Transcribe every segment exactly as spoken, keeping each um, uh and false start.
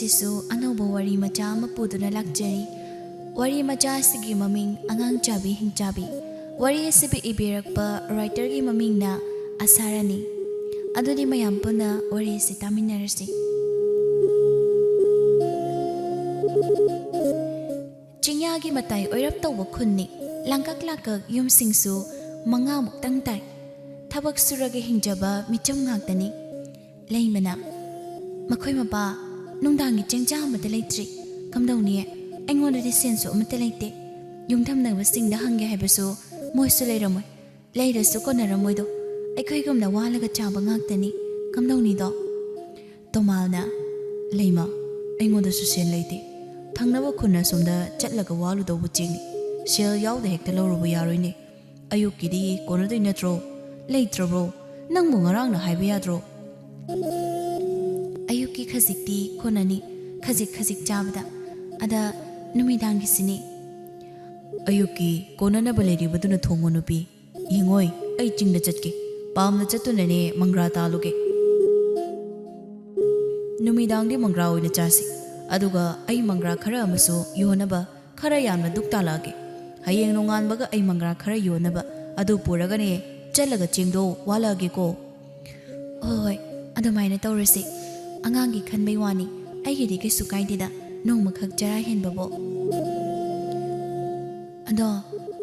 ꯁꯤꯁꯨ ꯑꯅꯧꯕ ꯋꯥꯔꯤ ꯃꯆꯥ ꯑꯃ ꯄꯨꯗꯨꯅ ꯂꯥꯛꯆꯔꯤ꯫ ꯋꯥꯔꯤ ꯃꯆꯥ ꯑꯁꯤꯒꯤ ꯃꯃꯤꯡ ꯑꯉꯥꯡ ꯆꯥꯕꯤ ꯍꯤꯡꯆꯥꯕꯤ꯫ ꯋꯥꯔꯤ ꯑꯁꯤꯕꯨ ꯏꯕꯤꯔꯛꯄ writerꯒꯤ ꯃꯃꯤꯡꯅ ꯑꯁꯥꯔꯥꯅꯤ꯫ ꯑꯗꯨꯗꯤ ꯃꯌꯥꯝ ꯄꯨꯟꯅ ꯋꯥꯔꯤ ꯑꯁꯤ ꯇꯥꯃꯤꯟꯅꯔꯁꯤ꯫ ꯆꯤꯡꯌꯥꯒꯤ ꯃꯇꯥꯏ ꯑꯣꯏꯔꯞ ꯇꯧꯕ ꯈꯨꯟꯅꯤ꯫ ꯂꯥꯡꯀꯛ ꯂꯥꯡꯀꯛ ꯌꯨꯝꯁꯤꯡꯁꯨ ꯃꯉꯥꯃꯨꯛꯇꯪ ꯇꯥꯏ꯫ ꯊꯕꯛ ꯁꯨꯔꯒ ꯍꯤꯡꯖꯕ ꯃꯤꯆꯝ ꯉꯥꯛꯇꯅꯤ꯫ ꯂꯩꯃꯅ, "ꯃꯈꯣꯏ ꯃꯄꯥ, ꯅꯨꯡꯗꯥꯡꯒꯤ ꯆꯦꯡꯖꯥ ꯑꯃꯠꯇ ꯂꯩꯇ꯭ꯔꯤ꯫ ꯀꯝꯗꯧꯅꯤ? ꯑꯩꯉꯣꯟꯗꯗꯤ ꯁꯦꯟꯁꯨ ꯑꯃꯠꯇ ꯂꯩꯇꯦ꯫ ꯌꯨꯝꯊꯪꯅꯕꯁꯤꯡꯗ ꯍꯪꯒꯦ ꯍꯥꯏꯕꯁꯨ ꯃꯣꯏꯁꯨ ꯂꯩꯔꯝꯃꯣꯏ꯫ ꯂꯩꯔꯁꯨ ꯀꯣꯟꯅꯔꯝꯃꯣꯏꯗꯣ꯫ ꯑꯩꯈꯣꯏꯒꯨꯝꯅ ꯋꯥꯂꯒ ꯆꯥꯕ ꯉꯥꯛꯇꯅꯤ꯫ ꯀꯝꯗꯧꯅꯤꯗꯣ?" ꯇꯣꯃꯥꯜꯅ, "ꯂꯩꯃ, ꯑꯩꯉꯣꯟꯗꯁꯨ ꯁꯦꯟ ꯂꯩꯇꯦ꯫ ꯊꯪꯅꯕ ꯈꯨꯟ ꯑꯁꯣꯝꯗ ꯆꯠꯂꯒ ꯋꯥꯂꯨꯗꯧꯕ ꯆꯦꯡꯅꯤ꯫ ꯁꯦꯜ ꯌꯥꯎꯗ ꯍꯦꯛꯇ ꯂꯧꯔꯨꯕ ꯌꯥꯔꯣꯏꯅꯦ꯫ ꯑꯌꯨꯛꯀꯤꯗꯤ ꯀꯣꯟꯅꯗꯣꯏ ꯅꯠꯇ꯭ꯔꯣ? ꯂꯩꯇ꯭ꯔꯕ꯭ꯔꯣ? ꯅꯪꯕꯨ ꯉꯔꯥꯡꯅ ꯍꯥꯏꯕ ꯌꯥꯗ꯭ꯔꯣ?" "ꯑꯌꯨꯛꯀꯤ ꯈꯖꯤꯛꯇꯤ ꯀꯣꯟꯅꯅꯤ, ꯈꯖꯤꯛ ꯈꯖꯤꯛ ꯆꯥꯕꯗ꯫ ꯑꯗ ꯅꯨꯃꯤꯗꯥꯡꯒꯤꯁꯤꯅꯤ?" "ꯑꯌꯨꯛꯀꯤ ꯀꯣꯟꯅꯅꯕ ꯂꯩꯔꯤꯕꯗꯨꯅ ꯊꯣꯡꯉꯣ ꯅꯨꯄꯤ꯫ ꯌꯦꯡꯉꯣꯏ, ꯑꯩ ꯆꯤꯡꯗ ꯆꯠꯀꯦ꯫ ꯄꯥꯝꯅ ꯆꯠꯇꯨꯅꯅꯦ ꯃꯪꯒ꯭ꯔꯥ ꯇꯥꯜꯂꯨꯒꯦ꯫ ꯅꯨꯃꯤꯗꯥꯡꯗꯤ ꯃꯪꯒ꯭ꯔꯥ ꯑꯣꯏꯅ ꯆꯥꯁꯤ꯫ ꯑꯗꯨꯒ ꯑꯩ ꯃꯪꯒ꯭ꯔꯥ ꯈꯔ ꯑꯃꯁꯨ ꯌꯣꯟꯅꯕ ꯈꯔ ꯌꯥꯝꯅ ꯗꯨꯛ ꯇꯥꯜꯂꯛꯑꯒꯦ꯫ ꯍꯌꯦꯡ ꯅꯣꯡꯉꯥꯟꯕꯒ ꯑꯩ ꯃꯪꯒ꯭ꯔꯥ ꯈꯔ ꯌꯣꯟꯅꯕ ꯑꯗꯨ ꯄꯨꯔꯒꯅꯦ ꯆꯠꯂꯒ ꯆꯦꯡꯗꯣ ꯋꯥꯜꯂꯛꯑꯒꯦꯀꯣ꯫" "ꯍꯣꯏ ꯍꯣꯏ, ꯑꯗꯨꯃꯥꯏꯅ ꯇꯧꯔꯁꯤ꯫ ꯑꯉꯥꯡꯒꯤ ꯈꯟꯕꯩ ꯋꯥꯅꯤ, ꯑꯩꯒꯤꯗꯤ ꯀꯩꯁꯨ ꯀꯥꯏꯗꯦꯗ, ꯅꯣꯡꯃꯈꯛ ꯆꯔꯥ ꯍꯦꯟꯕꯕꯨ꯫ ꯑꯗꯣ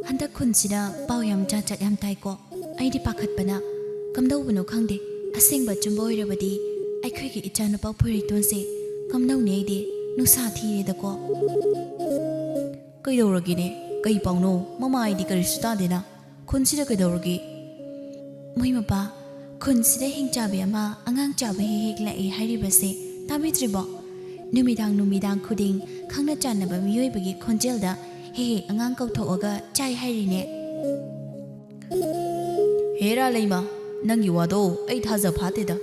ꯍꯟꯗꯛ ꯈꯨꯟꯁꯤꯗ ꯄꯥꯎ ꯌꯥꯝ ꯖꯥꯠ ꯖꯥꯠ ꯌꯥꯝ ꯇꯥꯏꯀꯣ꯫ ꯑꯩꯗꯤ ꯄꯥꯈꯠꯄꯅ꯫ ꯀꯝꯗꯧꯕꯅꯣ ꯈꯪꯗꯦ꯫ ꯑꯁꯦꯡꯕ ꯑꯆꯨꯝꯕ ꯑꯣꯏꯔꯕꯗꯤ ꯑꯩꯈꯣꯏꯒꯤ ꯏꯆꯥꯅꯨꯄꯥ ꯐꯨꯔꯤꯇꯣꯟꯁꯦ ꯀꯝꯗꯧꯅꯤ? ꯑꯩꯗꯤ ꯅꯨꯡꯁꯥ ꯊꯤꯔꯦꯗꯀꯣ꯫" "ꯀꯩꯗꯧꯔꯒꯦꯅꯦ? ꯀꯩ ꯄꯥꯎꯅꯣ? ꯃꯃꯥ ꯑꯩꯗꯤ ꯀꯔꯤꯁꯨ ꯇꯥꯗꯦꯅ꯫ ꯈꯨꯟꯁꯤꯗ ꯀꯩꯗꯧꯔꯒꯦ?" "ꯃꯣꯏ ꯃꯄꯥ, ꯈꯨꯟꯁꯤꯗ ꯍꯤꯡꯆꯥꯕꯤ ꯑꯃ ꯑꯉꯥꯡ ꯆꯥꯕ ꯍꯦꯛ ꯍꯦꯛ ꯂꯥꯛꯏ ꯍꯥꯏꯔꯤꯕꯁꯦ ꯇꯥꯕꯤꯗ꯭ꯔꯤꯕꯣ? ꯅꯨꯃꯤꯗꯥꯡ ꯅꯨꯃꯤꯗꯥꯡ ꯈꯨꯗꯤꯡ ꯈꯪꯅ ꯆꯥꯟꯅꯕ ꯃꯤꯑꯣꯏꯕꯒꯤ ꯈꯣꯟꯖꯦꯜꯗ ꯍꯦꯛ ꯍꯦꯛ ꯑꯉꯥꯡ ꯀꯧꯊꯣꯛꯑꯒ ꯆꯥꯏ ꯍꯥꯏꯔꯤꯅꯦ꯫" "ꯍꯦꯔꯥ ꯂꯩꯃ, ꯅꯪꯒꯤ ꯋꯥꯗꯣ ꯑꯩ ꯊꯥꯖ ꯐꯥꯠꯇꯦꯗ꯫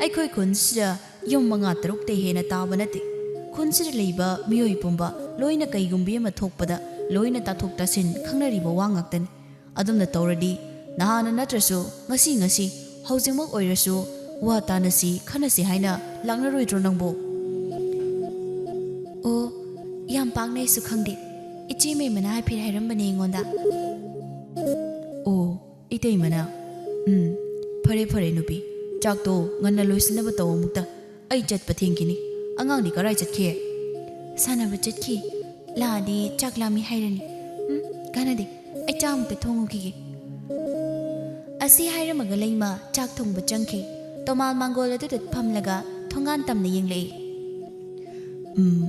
ꯑꯩꯈꯣꯏ ꯈꯨꯟꯁꯤꯗ ꯌꯨꯝ ꯃꯉꯥ ꯇꯔꯨꯛꯇꯩ ꯍꯦꯟꯅ ꯇꯥꯕ ꯅꯠꯇꯦ꯫ ꯈꯨꯟꯁꯤꯗ ꯂꯩꯕ ꯃꯤꯑꯣꯏ ꯄꯨꯝꯕ ꯂꯣꯏꯅ ꯀꯩꯒꯨꯝꯕꯤ ꯑꯃ ꯊꯣꯛꯄꯗ ꯂꯣꯏꯅ ꯇꯥꯊꯣꯛ ꯇꯥꯁꯤꯟ ꯈꯪꯅꯔꯤꯕ ꯋꯥ ꯉꯥꯛꯇꯅꯤ꯫ ꯑꯗꯨꯝꯅ ꯇꯧꯔꯗꯤ ꯅꯍꯥꯟꯅ ꯅꯠꯇ꯭ꯔꯁꯨ ꯉꯁꯤ ꯉꯁꯤ ꯍꯧꯖꯤꯛꯃꯛ ꯑꯣꯏꯔꯁꯨ ꯋꯥ ꯇꯥꯅꯁꯤ ꯈꯟꯅꯁꯤ ꯍꯥꯏꯅ ꯂꯥꯛꯅꯔꯣꯏꯗ꯭ꯔꯣ ꯅꯪꯕꯨ?" ꯑꯣ, ꯌꯥꯝ ꯄꯥꯛꯅ ꯑꯩꯁꯨ ꯈꯪꯗꯦ꯫ ꯏꯆꯦ ꯃꯦꯝꯃꯅ ꯍꯥꯏꯐꯦꯠ ꯍꯥꯏꯔꯝꯕꯅꯦ ꯑꯩꯉꯣꯟꯗ꯫ ꯑꯣ, ꯏꯇꯩꯃꯅ? ꯎꯝ, ꯐꯔꯦ ꯐꯔꯦ ꯅꯨꯄꯤ, ꯆꯥꯛꯇꯣ ꯉꯟꯅ ꯂꯣꯏꯁꯤꯟꯅꯕ ꯇꯧ ꯑꯃꯨꯛꯇ꯫ ꯑꯩ ꯆꯠꯄ ꯊꯦꯡꯈꯤꯅꯤ꯫ ꯑꯉꯥꯡꯗꯤ ꯀꯔꯥꯏ ꯆꯠꯈꯤ? ꯁꯥꯟꯅꯕ ꯆꯠꯈꯤ꯫ ꯂꯥꯛꯑꯗꯤ ꯆꯥꯛ ꯂꯥꯝꯃꯤ ꯍꯥꯏꯔꯅꯤ꯫ ꯎꯝ, ꯀꯥꯟꯅꯗꯦ꯫ ꯑꯩ ꯆꯥꯛ ꯑꯃꯨꯛꯇ ꯊꯣꯡꯉꯨꯈꯤꯒꯦ꯫ ꯑꯁꯤ ꯍꯥꯏꯔꯝꯃꯒ ꯂꯩꯃ ꯆꯥꯛ ꯊꯣꯡꯕ ꯆꯪꯈꯤ꯫ ꯇꯣꯃꯥꯜ ꯃꯥꯡꯒꯣꯜ ꯑꯗꯨꯗ ꯐꯝꯂꯒ ꯊꯣꯡꯒꯥꯟ ꯇꯝꯅ ꯌꯦꯡꯂꯛꯏ꯫ ꯎꯝ,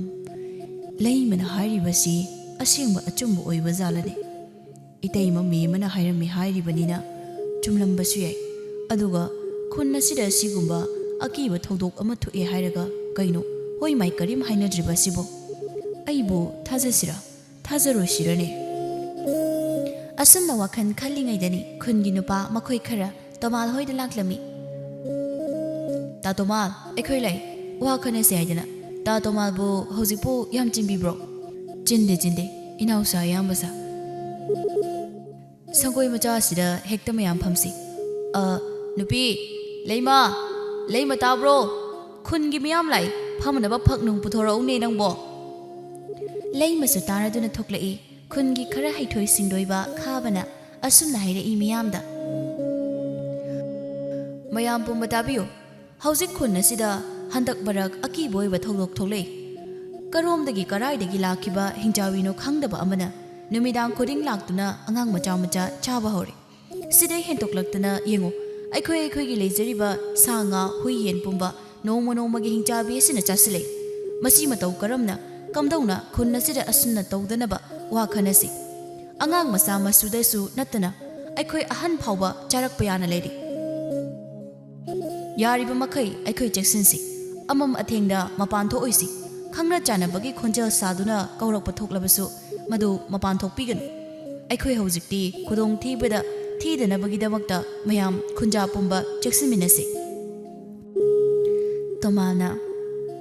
ꯂꯩꯃꯅ ꯍꯥꯏꯔꯤꯕꯁꯤ ꯑꯁꯦꯡꯕ ꯑꯆꯨꯝꯕ ꯑꯣꯏꯕ ꯖꯥꯠꯂꯅꯦ? ꯏꯇꯩꯃ ꯃꯦꯝꯃꯅ ꯍꯥꯏꯔꯝꯃꯤ ꯍꯥꯏꯔꯤꯕꯅꯤꯅ ꯆꯨꯝꯂꯝꯕꯁꯨ ꯌꯥꯏ꯫ ꯑꯗꯨꯒ ꯈꯨꯟ ꯑꯁꯤꯗ ꯑꯁꯤꯒꯨꯝꯕ ꯑꯀꯤꯕ ꯊꯧꯗꯣꯛ ꯑꯃ ꯊꯣꯛꯑꯦ ꯍꯥꯏꯔꯒ ꯀꯩꯅꯣ ꯍꯣꯏ ꯃꯥꯏ ꯀꯔꯤꯝ ꯍꯥꯏꯅꯗ꯭ꯔꯤꯕ ꯑꯁꯤꯕꯨ? ꯑꯩꯕꯨ ꯊꯥꯖꯁꯤꯔꯥ? ꯊꯥꯖꯔꯣꯏꯁꯤꯔꯅꯦ? ꯑꯁꯨꯝꯅ ꯋꯥꯈꯜ ꯈꯜꯂꯤꯉꯩꯗꯅꯤ ꯈꯨꯟꯒꯤ ꯅꯨꯄꯥ ꯃꯈꯣꯏ ꯈꯔ ꯇꯣꯃꯥꯜ ꯍꯣꯏꯗ ꯂꯥꯛꯂꯝꯃꯤ꯫ "ꯇꯥ ꯇꯣꯃꯥꯜ, ꯑꯩꯈꯣꯏ ꯂꯩ, ꯋꯥ ꯈꯟꯅꯁꯦ" ꯍꯥꯏꯗꯅ꯫ "ꯇꯥ ꯇꯣꯃꯥꯜꯕꯨ ꯍꯧꯖꯤꯛꯄꯨ ꯌꯥꯝ ꯆꯤꯟꯕꯤꯕ꯭ꯔꯣ?" "ꯆꯤꯟꯗꯦ, ꯆꯤꯟꯗꯦ, ꯏꯅꯥꯎꯁꯥ, ꯏꯌꯥꯝꯕꯁꯥ꯫ ꯁꯪꯒꯣꯏ ꯃꯆꯥ ꯑꯁꯤꯗ ꯍꯦꯛꯇ ꯃꯌꯥꯝ ꯐꯝꯁꯤ꯫ ꯑ, ꯅꯨꯄꯤ, ꯂꯩꯃ, ꯂꯩꯃ ꯇꯥꯕ꯭ꯔꯣ? ꯈꯨꯟꯒꯤ ꯃꯤꯌꯥꯝ ꯂꯥꯛꯏ, ꯐꯝꯅꯕ ꯐꯛ ꯅꯨꯡ ꯄꯨꯊꯣꯔꯛꯎꯅꯦ ꯅꯪꯕꯣ꯫" ꯂꯩꯃꯁꯨ ꯇꯥꯔꯗꯨꯅ ꯊꯣꯛꯂꯛꯏ꯫ ꯈꯨꯟꯒꯤ ꯈꯔ ꯍꯩꯊꯣꯏ ꯁꯤꯡꯊꯣꯏꯕ ꯈꯥꯕꯅ ꯑꯁꯨꯝꯅ ꯍꯥꯏꯔꯛꯏ ꯃꯤꯌꯥꯝꯗ꯫ "ꯃꯌꯥꯝ ꯄꯨꯝꯕ ꯇꯥꯕꯤꯌꯨ꯫ ꯍꯧꯖꯤꯛ ꯈꯨꯟ ꯑꯁꯤꯗ ꯍꯟꯗꯛ ꯃꯔꯛ ꯑꯀꯤꯕ ꯑꯣꯏꯕ ꯊꯧꯗꯣꯛ ꯊꯣꯛꯂꯛꯏ꯫ ꯀꯔꯣꯝꯗꯒꯤ ꯀꯔꯥꯏꯗꯒꯤ ꯂꯥꯛꯈꯤꯕ ꯍꯤꯡꯆꯥꯕꯤꯅꯣ ꯈꯪꯗꯕ ꯑꯃꯅ ꯅꯨꯃꯤꯗꯥꯡ ꯈꯨꯗꯤꯡ ꯂꯥꯛꯇꯨꯅ ꯑꯉꯥꯡ ꯃꯆꯥ ꯃꯆꯥ ꯆꯥꯕ ꯍꯧꯔꯦ꯫ ꯁꯤꯗꯩ ꯍꯦꯟꯇꯣꯛꯂꯛꯇꯅ ꯌꯦꯡꯉꯨ, ꯑꯩꯈꯣꯏ ꯑꯩꯈꯣꯏꯒꯤ ꯂꯩꯖꯔꯤꯕ ꯁꯥ ꯉꯥ, ꯍꯨꯏ ꯌꯦꯟ ꯄꯨꯝꯕ ꯅꯣꯡꯃ ꯅꯣꯡꯃꯒꯤ ꯍꯤꯡꯆꯥꯕꯤ ꯑꯁꯤꯅ ꯆꯥꯁꯤꯜꯂꯛꯏ꯫ ꯃꯁꯤ ꯃꯇꯧ ꯀꯔꯝꯅ, ꯀꯝꯗꯧꯅ ꯈꯨꯟ ꯑꯁꯤꯗ ꯑꯁꯨꯝꯅ ꯇꯧꯗꯅꯕ ꯋꯥ ꯈꯟꯅꯁꯤ꯫ ꯑꯉꯥꯡ ꯃꯆꯥ ꯃꯁꯨꯗꯁꯨ ꯅꯠꯇꯅ ꯑꯩꯈꯣꯏ ꯑꯍꯟ ꯐꯥꯎꯕ ꯆꯥꯔꯛꯄ ꯌꯥꯅ ꯂꯩꯔꯤ꯫ ꯌꯥꯔꯤꯕ ꯃꯈꯩ ꯑꯩꯈꯣꯏ ꯆꯦꯛꯁꯤꯟꯁꯤ꯫ ꯑꯃꯝ ꯑꯊꯦꯡꯗ ꯃꯄꯥꯟ ꯊꯣꯛꯑꯣꯏꯁꯤ꯫ ꯈꯪꯅ ꯆꯥꯟꯅꯕꯒꯤ ꯈꯣꯟꯖꯦꯜ ꯁꯥꯗꯨꯅ ꯀꯧꯔꯛꯄ ꯊꯣꯛꯂꯕꯁꯨ ꯃꯗꯨ ꯃꯄꯥꯟ ꯊꯣꯛꯄꯤꯒꯅꯨ꯫ ꯑꯩꯈꯣꯏ ꯍꯧꯖꯤꯛꯇꯤ ꯈꯨꯗꯣꯡꯊꯤꯕꯗ ꯊꯤꯗꯅꯕꯒꯤꯗꯃꯛꯇ ꯃꯌꯥꯝ ꯈꯨꯟꯖꯥ ꯄꯨꯝꯕ ꯆꯦꯛꯁꯤꯟꯃꯤꯟꯅꯁꯤ꯫" ꯇꯣꯃꯥꯜꯅ,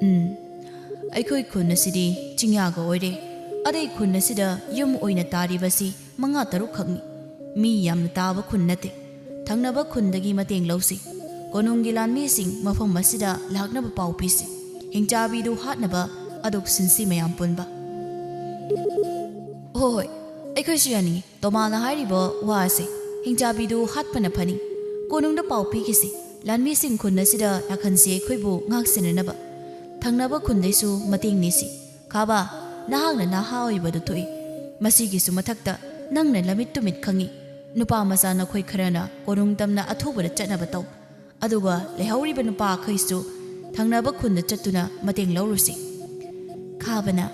"ꯎꯝ, ꯑꯩꯈꯣꯏ ꯈꯨꯟ ꯑꯁꯤꯗꯤ ꯆꯤꯡꯌꯥꯒ ꯑꯣꯏꯔꯦ꯫ ꯑꯇꯩ ꯈꯨꯟ ꯑꯁꯤꯗ ꯌꯨꯝ ꯑꯣꯏꯅ ꯇꯥꯔꯤꯕꯁꯤ ꯃꯉꯥ ꯇꯔꯨꯛ ꯈꯛꯅꯤ꯫ ꯃꯤ ꯌꯥꯝꯅ ꯇꯥꯕ ꯈꯨꯟ ꯅꯠꯇꯦ꯫ ꯊꯪꯅꯕ ꯈꯨꯟꯗꯒꯤ ꯃꯇꯦꯡ ꯂꯧꯁꯤ꯫ ꯀꯣꯅꯨꯡꯒꯤ ꯂꯥꯟꯃꯤꯁꯤꯡ ꯃꯐꯝ ꯑꯁꯤꯗ ꯂꯥꯛꯅꯕ ꯄꯥꯎ ꯄꯤꯁꯤ꯫ ꯍꯤꯡꯆꯥꯕꯤꯗꯨ ꯍꯥꯠꯅꯕ ꯑꯗꯨ ꯁꯤꯟꯁꯤ ꯃꯌꯥꯝ ꯄꯨꯟꯕ꯫ ꯍꯣꯏ ꯍꯣꯏ, ꯑꯩꯈꯣꯏꯁꯨ ꯌꯥꯅꯤꯡꯉꯤ꯫ ꯇꯣꯃꯥꯅ ꯍꯥꯏꯔꯤꯕ ꯋꯥ ꯑꯁꯦ ꯍꯤꯡꯆꯥꯕꯤꯗꯨ ꯍꯥꯠꯄꯅ ꯐꯅꯤ꯫ ꯀꯣꯅꯨꯡꯗ ꯄꯥꯎ ꯄꯤꯈꯤꯁꯤ, ꯂꯥꯟꯃꯤꯁꯤꯡ ꯈꯨꯟ ꯑꯁꯤꯗ ꯂꯥꯛꯍꯟꯁꯤ ꯑꯩꯈꯣꯏꯕꯨ ꯉꯥꯛ ꯁꯦꯟꯅꯅꯕ꯫ ꯊꯪꯅꯕ ꯈꯨꯟꯗꯩꯁꯨ ꯃꯇꯦꯡ ꯅꯤꯁꯤ꯫ ꯈꯥꯕ, ꯅꯍꯥꯛꯅ ꯅꯍꯥ ꯑꯣꯏꯕꯗꯨ ꯊꯣꯛꯏ꯫ ꯃꯁꯤꯒꯤꯁꯨ ꯃꯊꯛꯇ ꯅꯪꯅ ꯂꯝꯃꯤꯠ ꯇꯨꯃꯤꯠ ꯈꯪꯏ꯫ ꯅꯨꯄꯥ ꯃꯆꯥ ꯅꯈꯣꯏ ꯈꯔꯅ ꯀꯣꯅꯨꯡ ꯇꯝꯅ ꯑꯊꯨꯕꯗ ꯆꯠꯅꯕ ꯇꯧ꯫ ꯑꯗꯨꯒ ꯂꯩꯍꯧꯔꯤꯕ ꯅꯨꯄꯥꯈꯩꯁꯨ ꯊꯪꯅꯕ ꯈꯨꯟꯗ ꯆꯠꯇꯨꯅ ꯃꯇꯦꯡ ꯂꯧꯔꯨꯁꯤ꯫ ꯈꯥꯕꯅ,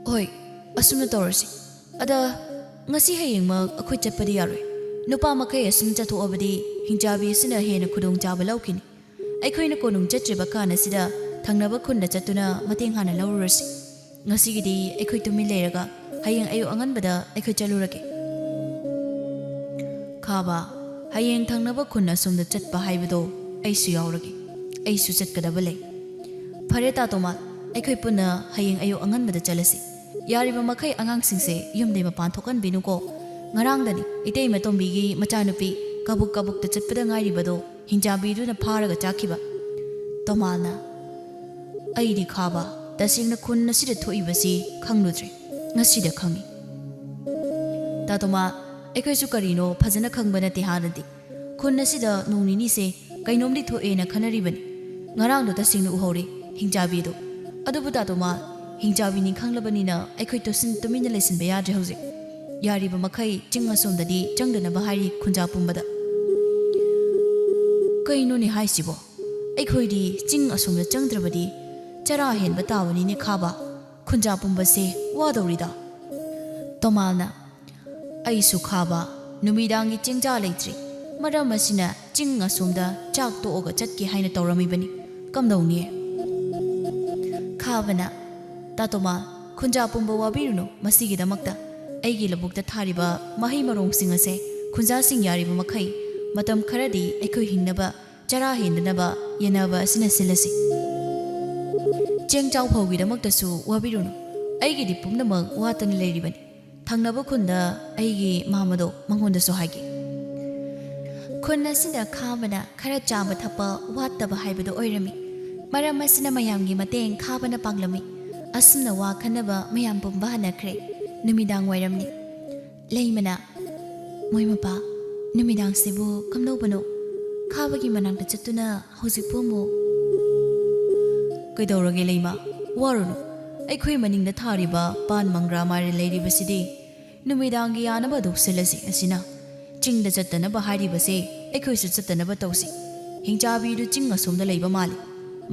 ꯍꯣꯏ, ꯑꯁꯨꯝꯅ ꯇꯧꯔꯁꯤ꯫ ꯑꯗ ꯉꯁꯤ ꯍꯌꯦꯡꯃꯛ ꯑꯩꯈꯣꯏ ꯆꯠꯄꯗꯤ ꯌꯥꯔꯣꯏ꯫ ꯅꯨꯄꯥ ꯃꯈꯩ ꯑꯁꯨꯝ ꯆꯠꯊꯣꯛꯑꯕꯗꯤ ꯍꯤꯡꯆꯥꯕꯤ ꯑꯁꯤꯅ ꯍꯦꯟꯅ ꯈꯨꯗꯣꯡꯆꯥꯕ ꯂꯧꯈꯤꯅꯤ꯫ ꯑꯩꯈꯣꯏꯅ ꯀꯣꯅꯨꯡ ꯆꯠꯇ꯭ꯔꯤꯕ ꯀꯥꯟ ꯑꯁꯤꯗ ꯊꯪꯅꯕ ꯈꯨꯟꯗ ꯆꯠꯇꯨꯅ ꯃꯇꯦꯡ ꯍꯥꯟꯅ ꯂꯧꯔꯨꯔꯁꯤ꯫ ꯉꯁꯤꯒꯤꯗꯤ ꯑꯩꯈꯣꯏ ꯇꯨꯃꯤꯟ ꯂꯩꯔꯒ ꯍꯌꯦꯡ ꯑꯌꯨꯛ ꯑꯉꯟꯕꯗ ꯑꯩꯈꯣꯏ ꯆꯠꯂꯨꯔꯒꯦ꯫ ꯈꯥꯕ, ꯍꯌꯦꯡ ꯊꯪꯅꯕ ꯈꯨꯟ ꯑꯁꯣꯝꯗ ꯆꯠꯄ ꯍꯥꯏꯕꯗꯣ ꯑꯩꯁꯨ ꯌꯥꯎꯔꯒꯦ꯫ ꯑꯩꯁꯨ ꯆꯠꯀꯗꯕ ꯂꯩ꯫ ꯐꯔꯦ ꯇꯥ ꯇꯣꯃꯥꯜ, ꯑꯩꯈꯣꯏ ꯄꯨꯟꯅ ꯍꯌꯦꯡ ꯑꯌꯨꯛ ꯑꯉꯟꯕꯗ ꯆꯠꯂꯁꯤ꯫ ꯌꯥꯔꯤꯕ ꯃꯈꯩ ꯑꯉꯥꯡꯁꯤꯡꯁꯦ ꯌꯨꯝꯗꯩ ꯃꯄꯥꯟ ꯊꯣꯛꯍꯟꯕꯤꯅꯨꯀꯣ꯫ ꯉꯔꯥꯡꯗꯅꯤ ꯏꯇꯩꯃ ꯇꯣꯝꯕꯤꯒꯤ ꯃꯆꯥꯅꯨꯄꯤ ꯀꯕꯨꯛ ꯀꯕꯨꯛꯇ ꯆꯠꯄꯗ ꯉꯥꯏꯔꯤꯕꯗꯣ ꯍꯤꯡꯆꯥꯕꯤꯗꯨꯅ ꯐꯥꯔꯒ ꯆꯥꯈꯤꯕ꯫ ꯇꯣꯃꯥꯜꯅ, ꯑꯩꯗꯤ ꯈꯥꯕ, ꯇꯁꯦꯡꯅ ꯈꯨꯟ ꯑꯁꯤꯗ ꯊꯣꯛꯏꯕꯁꯤ ꯈꯪꯂꯨꯗ꯭ꯔꯦ꯫ ꯉꯁꯤꯗ ꯈꯪꯉꯤ꯫ ꯇꯥ ꯇꯣꯃꯥꯜ, ꯑꯩꯈꯣꯏꯁꯨ ꯀꯔꯤꯅꯣ ꯐꯖꯅ ꯈꯪꯕ ꯅꯠꯇꯦ ꯍꯥꯟꯅꯗꯤ꯫ ꯈꯨꯟ ꯑꯁꯤꯗ ꯅꯣꯡ ꯅꯤꯅꯤꯁꯦ ꯀꯩꯅꯣꯝꯗꯤ ꯊꯣꯛꯑꯦꯅ ꯈꯟꯅꯔꯤꯕꯅꯤ꯫ ꯉꯔꯥꯡꯗꯣ ꯇꯁꯦꯡꯅ ꯎꯍꯧꯔꯦ ꯍꯤꯡꯆꯥꯕꯤꯗꯣ꯫ ꯑꯗꯨꯕꯨ ꯇꯥ ꯇꯣꯃꯥꯜ, ꯍꯤꯡꯆꯥꯕꯤꯅꯤ ꯈꯪꯂꯕꯅꯤꯅ ꯑꯩꯈꯣꯏ ꯇꯨꯁꯤꯟ-, ꯇꯨꯃꯤꯟꯅ ꯂꯩꯁꯤꯟꯕ ꯌꯥꯗ꯭ꯔꯦ ꯍꯧꯖꯤꯛ꯫ ꯌꯥꯔꯤꯕ ꯃꯈꯩ ꯆꯤꯡ ꯑꯁꯣꯝꯗꯗꯤ ꯆꯪꯗꯅꯕ ꯍꯥꯏꯔꯤ ꯈꯨꯟꯖꯥ ꯄꯨꯝꯕꯗ꯫ ꯀꯩꯅꯣꯅꯦ ꯍꯥꯏꯁꯤꯕꯣ? ꯑꯩꯈꯣꯏꯗꯤ ꯆꯤꯡ ꯑꯁꯣꯝꯗ ꯆꯪꯗ꯭ꯔꯕꯗꯤ ꯆꯔꯥ ꯍꯦꯟꯕ ꯇꯥꯕꯅꯤꯅꯦ ꯈꯥꯕ꯫ ꯈꯨꯟꯖꯥ ꯄꯨꯝꯕꯁꯦ ꯋꯥꯗꯧꯔꯤꯗ꯫ ꯇꯣꯃꯥꯜꯅ, ꯑꯩꯁꯨ ꯈꯥꯕ, ꯅꯨꯃꯤꯗꯥꯡꯒꯤ ꯆꯦꯡꯖꯥ ꯂꯩꯇ꯭ꯔꯤ꯫ ꯃꯔꯝ ꯑꯁꯤꯅ ꯆꯤꯡ ꯑꯁꯣꯝꯗ ꯆꯥꯛ ꯇꯣꯛꯑꯒ ꯆꯠꯀꯦ ꯍꯥꯏꯅ ꯇꯧꯔꯝꯃꯤꯕꯅꯤ꯫ ꯀꯝꯗꯧꯅꯤ? ꯈꯥꯕꯅ, ꯇꯥ ꯇꯣꯃꯥꯜ, ꯈꯨꯟꯖꯥ ꯄꯨꯝꯕ ꯋꯥꯕꯤꯔꯨꯅꯨ ꯃꯁꯤꯒꯤꯗꯃꯛꯇ꯫ ꯑꯩꯒꯤ ꯂꯧꯕꯨꯛꯇ ꯊꯥꯔꯤꯕ ꯃꯍꯩ ꯃꯔꯣꯡꯁꯤꯡ ꯑꯁꯦ ꯈꯨꯟꯖꯥꯁꯤꯡ ꯌꯥꯔꯤꯕ ꯃꯈꯩ ꯃꯇꯝ ꯈꯔꯗꯤ ꯑꯩꯈꯣꯏ ꯍꯤꯡꯅꯕ, ꯆꯔꯥ ꯍꯦꯟꯗꯅꯕ ꯌꯦꯟꯅꯕ ꯑꯁꯤꯅ ꯁꯤꯜꯂꯁꯤ꯫ ꯆꯦꯡ ꯆꯥꯎ ꯐꯧꯒꯤꯗꯃꯛꯇꯁꯨ ꯋꯥꯕꯤꯔꯨꯅꯨ, ꯑꯩꯒꯤꯗꯤ ꯄꯨꯝꯅꯃꯛ ꯋꯥꯠꯇꯅ ꯂꯩꯔꯤꯕꯅꯤ꯫ ꯊꯪꯅꯕ ꯈꯨꯟꯗ ꯑꯩꯒꯤ ꯃꯥꯃꯗꯣ ꯃꯉꯣꯟꯗꯁꯨ ꯍꯥꯏꯒꯦ꯫ ꯈꯨꯟ ꯑꯁꯤꯗ ꯈꯥꯕꯅ ꯈꯔ ꯆꯥꯕ ꯊꯛꯄ ꯋꯥꯠꯇꯕ ꯍꯥꯏꯕꯗꯨ ꯑꯣꯏꯔꯝꯃꯤ꯫ ꯃꯔꯝ ꯑꯁꯤꯅ ꯃꯌꯥꯝꯒꯤ ꯃꯇꯦꯡ ꯈꯥꯕꯅ ꯄꯥꯡꯂꯝꯃꯤ꯫ ꯑꯁꯨꯝꯅ ꯋꯥ ꯈꯟꯅꯕ ꯃꯌꯥꯝ ꯄꯨꯝꯕ ꯍꯟꯅꯈ꯭ꯔꯦ꯫ ꯅꯨꯃꯤꯗꯥꯡ ꯋꯥꯏꯔꯝꯅꯤ꯫ ꯂꯩꯃꯅ, "ꯃꯣꯏ ꯃꯄꯥ, ꯅꯨꯃꯤꯗꯥꯡꯁꯤꯕꯨ ꯀꯝꯗꯧꯕꯅꯣ? ꯈꯥꯕꯒꯤ ꯃꯅꯥꯛꯇ ꯆꯠꯇꯨꯅ ꯍꯧꯖꯤꯛꯄꯨ ꯑꯃꯨꯛ?" "ꯀꯩꯗꯧꯔꯒꯦ ꯂꯩꯃ? ꯋꯥꯔꯨꯅꯨ꯫ ꯑꯩꯈꯣꯏ ꯃꯅꯤꯡꯗ ꯊꯥꯔꯤꯕ ꯄꯥꯟ ꯃꯪꯒ꯭ꯔꯥ ꯃꯥꯏꯔꯦꯜ ꯂꯩꯔꯤꯕꯁꯤꯗꯤ ꯅꯨꯃꯤꯗꯥꯡꯒꯤ ꯌꯥꯅꯕ ꯑꯗꯨ ꯁꯤꯜꯂꯁꯤ꯫ ꯑꯁꯤꯅ ꯆꯤꯡꯗ ꯆꯠꯇꯅꯕ ꯍꯥꯏꯔꯤꯕꯁꯦ, ꯑꯩꯈꯣꯏꯁꯨ ꯆꯠꯇꯅꯕ ꯇꯧꯁꯤ꯫ ꯍꯤꯡꯆꯥꯕꯤꯗꯨ ꯆꯤꯡ ꯑꯁꯣꯝꯗ ꯂꯩꯕ ꯃꯥꯜꯂꯤ꯫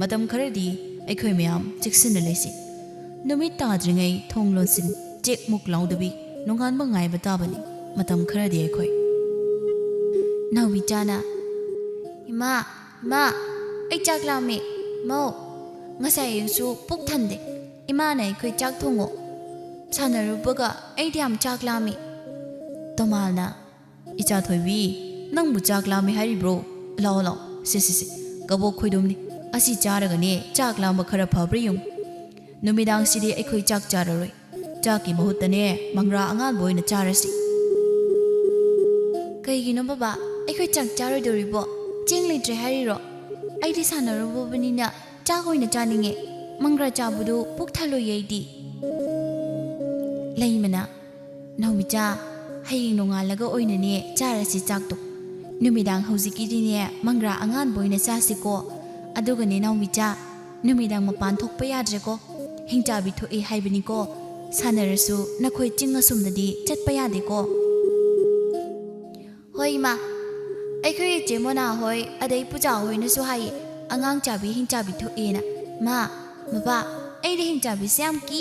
ꯃꯇꯝ ꯈꯔꯗꯤ ꯑꯩꯈꯣꯏ ꯃꯌꯥꯝ ꯆꯦꯛꯁꯤꯟꯅ ꯂꯩꯁꯤ꯫ ꯅꯨꯃꯤꯠ ꯇꯥꯗ꯭ꯔꯤꯉꯩ ꯊꯣꯡ ꯂꯣꯟꯁꯤꯟ, ꯆꯦꯛ ꯃꯨꯛ ꯂꯥꯎꯗꯕꯤ ꯅꯣꯡꯉꯥꯟꯕ ꯉꯥꯏꯕ ꯇꯥꯕꯅꯤ ꯃꯇꯝ ꯈꯔꯗꯤ ꯑꯩꯈꯣꯏ꯫" ꯅꯥꯎꯕꯤꯆꯥꯅ, "ꯏꯃꯥ, ꯏꯃꯥ, ꯑꯩ ꯆꯥꯛ ꯂꯥꯝꯃꯦ꯫ ꯃꯧ, ꯉꯁꯥꯏ ꯑꯌꯨꯛꯁꯨ ꯄꯨꯛ ꯊꯟꯗꯦ꯫ ꯏꯃꯥꯅ ꯑꯩꯈꯣꯏ ꯆꯥꯛ ꯊꯣꯡꯉꯣ, ꯁꯥꯟꯅꯔꯨꯕꯒ ꯑꯩꯗꯤ ꯌꯥꯝ ꯆꯥꯛ ꯂꯥꯝꯃꯤ꯫" ꯇꯣꯃꯥꯜꯅ, "ꯏꯆꯥ ꯊꯣꯏꯕꯤ, ꯅꯪꯕꯨ ꯆꯥꯛ ꯂꯥꯝꯃꯤ ꯍꯥꯏꯔꯤꯕ꯭ꯔꯣ? ꯂꯥꯛꯑꯣ, ꯂꯥꯛꯑꯣ, ꯁꯦ, ꯁꯦ, ꯁꯦ, ꯀꯕꯣꯛ ꯈꯣꯏꯗꯣꯝꯅꯤ꯫ ꯑꯁꯤ ꯆꯥꯔꯒꯅꯦ ꯆꯥꯛ ꯂꯥꯝꯕ ꯈꯔ ꯐꯕ꯭ꯔꯥ ꯌꯦꯡꯉꯨ꯫ ꯅꯨꯃꯤꯗꯥꯡꯁꯤꯗꯤ ꯑꯩꯈꯣꯏ ꯆꯥꯛ ꯆꯥꯔꯔꯣꯏ꯫ ꯆꯥꯛꯀꯤ ꯃꯍꯨꯠꯇꯅꯦ ꯃꯪꯒ꯭ꯔꯥ ꯑꯉꯥꯟꯕ ꯑꯣꯏꯅ ꯆꯥꯔꯁꯤ꯫" "ꯀꯩꯒꯤꯅꯣ ꯕꯕꯥ, ꯑꯩꯈꯣꯏ ꯆꯥꯛ ꯆꯥꯔꯣꯏꯗꯣꯔꯤꯕꯣ? ꯆꯦꯡ ꯂꯩꯇ꯭ꯔꯦ ꯍꯥꯏꯔꯤꯔꯣ? ꯑꯩꯗꯤ ꯁꯥꯟꯅꯔꯨꯕꯅꯤꯅ ꯆꯥꯛ ꯑꯣꯏꯅ ꯆꯥꯅꯤꯡꯉꯦ꯫ ꯃꯪꯒ꯭ꯔꯥ ꯆꯥꯕꯗꯨ ꯄꯨꯛ ꯊꯜꯂꯣꯏꯌꯦ ꯑꯩꯗꯤ꯫" ꯂꯩꯃꯅ, "ꯅꯥꯎꯕꯤꯆꯥ, ꯍꯌꯦꯡ ꯅꯣꯡꯉꯥꯜꯂꯒ ꯑꯣꯏꯅꯅꯦ ꯆꯥꯔꯁꯤ ꯆꯥꯛꯇꯣ꯫ ꯅꯨꯃꯤꯗꯥꯡ ꯍꯧꯖꯤꯛꯀꯤꯗꯤꯅꯦ ꯃꯪꯒ꯭ꯔꯥ ꯑꯉꯥꯟꯕ ꯑꯣꯏꯅ ꯆꯥꯁꯤꯀꯣ꯫ ꯑꯗꯨꯒꯅꯦ ꯅꯥꯎꯕꯤꯆꯥ, ꯅꯨꯃꯤꯗꯥꯡ ꯃꯄꯥꯟ ꯊꯣꯛꯄ ꯌꯥꯗ꯭ꯔꯦꯀꯣ꯫ ꯍꯤꯡꯆꯥꯕꯤ ꯊꯣꯛꯑꯦ ꯍꯥꯏꯕꯅꯤꯀꯣ꯫ ꯁꯥꯟꯅꯔꯁꯨ ꯅꯈꯣꯏ ꯆꯤꯡ ꯑꯁꯣꯝꯗꯗꯤ ꯆꯠꯄ ꯌꯥꯗꯦꯀꯣ꯫" "ꯍꯣꯏ ꯏꯃꯥ, ꯑꯩꯈꯣꯏ ꯏꯆꯦ ꯃꯣꯅꯥ ꯍꯣꯏ ꯑꯗꯩ ꯄꯨꯖꯥ ꯍꯣꯏꯅꯁꯨ ꯍꯥꯏꯌꯦ, ꯑꯉꯥꯡ ꯆꯥꯕꯤ ꯍꯤꯡꯆꯥꯕꯤ ꯊꯣꯛꯑꯦꯅ꯫ ꯃꯥ, ꯕꯕꯥ, ꯑꯩꯗꯤ ꯍꯤꯡꯆꯥꯕꯤꯁꯦ ꯌꯥꯝ ꯀꯤ꯫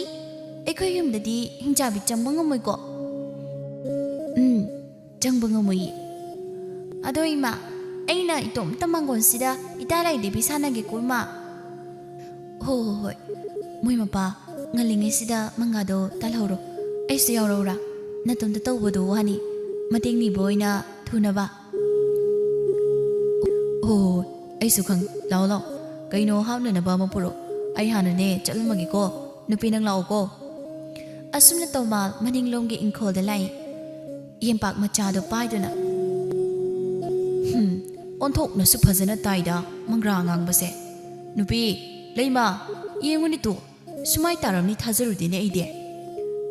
ꯑꯩꯈꯣꯏ ꯌꯨꯝꯗꯗꯤ ꯍꯤꯡꯆꯥꯕꯤ ꯆꯪꯕ ꯉꯝꯃꯣꯏꯀꯣ?" "ꯎꯝ, ꯆꯪꯕ ꯉꯝꯃꯣꯏꯌꯦ꯫ ꯑꯗꯣ ꯏꯃꯥ, ꯑꯩꯅ ꯏꯇꯣꯝꯇ ꯃꯥꯡꯒꯣꯟꯁꯤꯗ ꯏꯇꯥ ꯂꯥꯏꯗꯦꯕꯤ ꯁꯥꯟꯅꯒꯦꯀꯣ ꯏꯃꯥ꯫" "ꯍꯣ, ꯍꯣ, ꯍꯣꯏ꯫ ꯃꯣꯏ ꯃꯄꯥ, ꯉꯜꯂꯤꯉꯩꯁꯤꯗ ꯃꯪꯒ꯭ꯔꯥꯗꯣ ꯇꯥꯜꯍꯧꯔꯣ꯫ ꯑꯩꯁꯨ ꯌꯥꯎꯔꯛꯎꯔꯥ? ꯅꯇꯣꯝꯇ ꯇꯧꯕꯗꯣ ꯋꯥꯅꯤ꯫ ꯃꯇꯦꯡ ꯅꯤꯕ ꯑꯣꯏꯅ ꯊꯨꯅꯕ꯫" "ꯍꯣ, ꯍꯣ, ꯍꯣꯏ꯫ ꯑꯩꯁꯨ ꯈꯪ꯫ ꯂꯥꯛꯑꯣ, ꯂꯥꯛꯑꯣ꯫ ꯀꯩꯅꯣ ꯍꯥꯞꯅꯅꯕ ꯑꯃ ꯄꯨꯔꯛꯑꯣ꯫ ꯑꯩ ꯍꯥꯟꯅꯅꯦ ꯆꯠꯂꯝꯃꯒꯦꯀꯣ꯫ ꯅꯨꯄꯤ, ꯅꯪ ꯂꯥꯛꯑꯣꯀꯣ꯫" ꯑꯁꯨꯝꯅ ꯇꯣꯃꯥꯜ ꯃꯅꯤꯡꯂꯣꯝꯒꯤ ꯏꯪꯈꯣꯜꯗ ꯂꯥꯛꯏ꯫ ꯌꯦꯝꯄꯥꯛ ꯃꯆꯥꯗꯣ ꯄꯥꯏꯗꯨꯅ꯫ "ꯍꯨꯝ, ꯑꯣꯟꯊꯣꯛꯅꯁꯨ ꯐꯖꯅ ꯇꯥꯏꯗ ꯃꯪꯒ꯭ꯔꯥ ꯑꯉꯥꯡꯕꯁꯦ꯫ "ꯅꯨꯄꯤ, ꯂꯩꯃ, ꯌꯦꯡꯉꯨꯅꯦ ꯇꯨ, ꯁꯨꯃꯥꯏ ꯇꯥꯔꯝꯅꯤ ꯊꯥꯖꯔꯨꯗꯦꯅꯦ ꯑꯩꯗꯤ꯫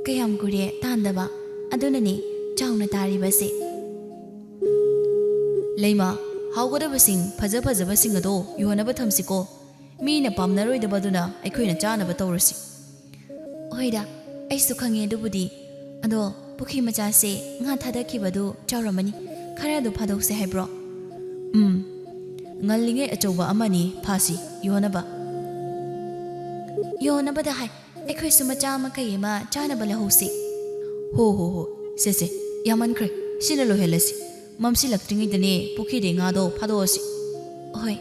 ꯀꯌꯥꯝ ꯀꯨꯏꯔꯦ ꯇꯥꯟꯗꯕ, ꯑꯗꯨꯅꯅꯦ ꯆꯥꯎꯅ ꯇꯥꯔꯤꯕꯁꯦ꯫ ꯂꯩꯃ, ꯍꯥꯎꯒꯗꯕꯁꯤꯡ, ꯐꯖ ꯐꯖꯕꯁꯤꯡ ꯑꯗꯣ ꯌꯣꯟꯅꯕ ꯊꯝꯁꯤꯀꯣ꯫ ꯃꯤꯅ ꯄꯥꯝꯅꯔꯣꯏꯗꯕꯗꯨꯅ ꯑꯩꯈꯣꯏꯅ ꯆꯥꯅꯕ ꯇꯧꯔꯁꯤ꯫" "ꯍꯣꯏꯗ, ꯑꯩꯁꯨ ꯈꯪꯉꯦ ꯑꯗꯨꯕꯨꯗꯤ꯫ ꯑꯗꯣ ꯄꯨꯈ꯭ꯔꯤ ꯃꯆꯥꯁꯦ ꯉꯥ ꯊꯥꯗꯈꯤꯕꯗꯨ ꯆꯥꯎꯔꯝꯃꯅꯤ, ꯈꯔꯗꯨ ꯐꯥꯗꯣꯛꯁꯦ ꯍꯥꯏꯕ꯭ꯔꯣ?" "ꯎꯝ, ꯉꯜꯂꯤꯉꯩ ꯑꯆꯧꯕ ꯑꯃꯅꯤ ꯐꯥꯁꯤ ꯌꯣꯟꯅꯕ꯫" "ꯌꯣꯟꯅꯕꯗ ꯍꯥꯏ, ꯑꯩꯈꯣꯏꯁꯨ ꯃꯆꯥ ꯑꯃ ꯀꯩ ꯑꯃ ꯆꯥꯅꯕ ꯂꯧꯍꯧꯁꯤ꯫" "ꯍꯣ ꯍꯣ ꯍꯣ, ꯁꯦ ꯁꯦ, ꯌꯥꯝꯃꯟꯈ꯭ꯔꯦ, ꯁꯤꯅ ꯂꯣꯏꯍꯜꯂꯁꯤ꯫ ꯃꯝꯁꯤꯜꯂꯛꯇ꯭ꯔꯤꯉꯩꯗꯅꯦ ꯄꯨꯈ꯭ꯔꯤꯗꯩ ꯉꯥꯗꯣ ꯐꯥꯗꯣꯛꯑꯁꯤ꯫" "ꯍꯣꯏ꯫"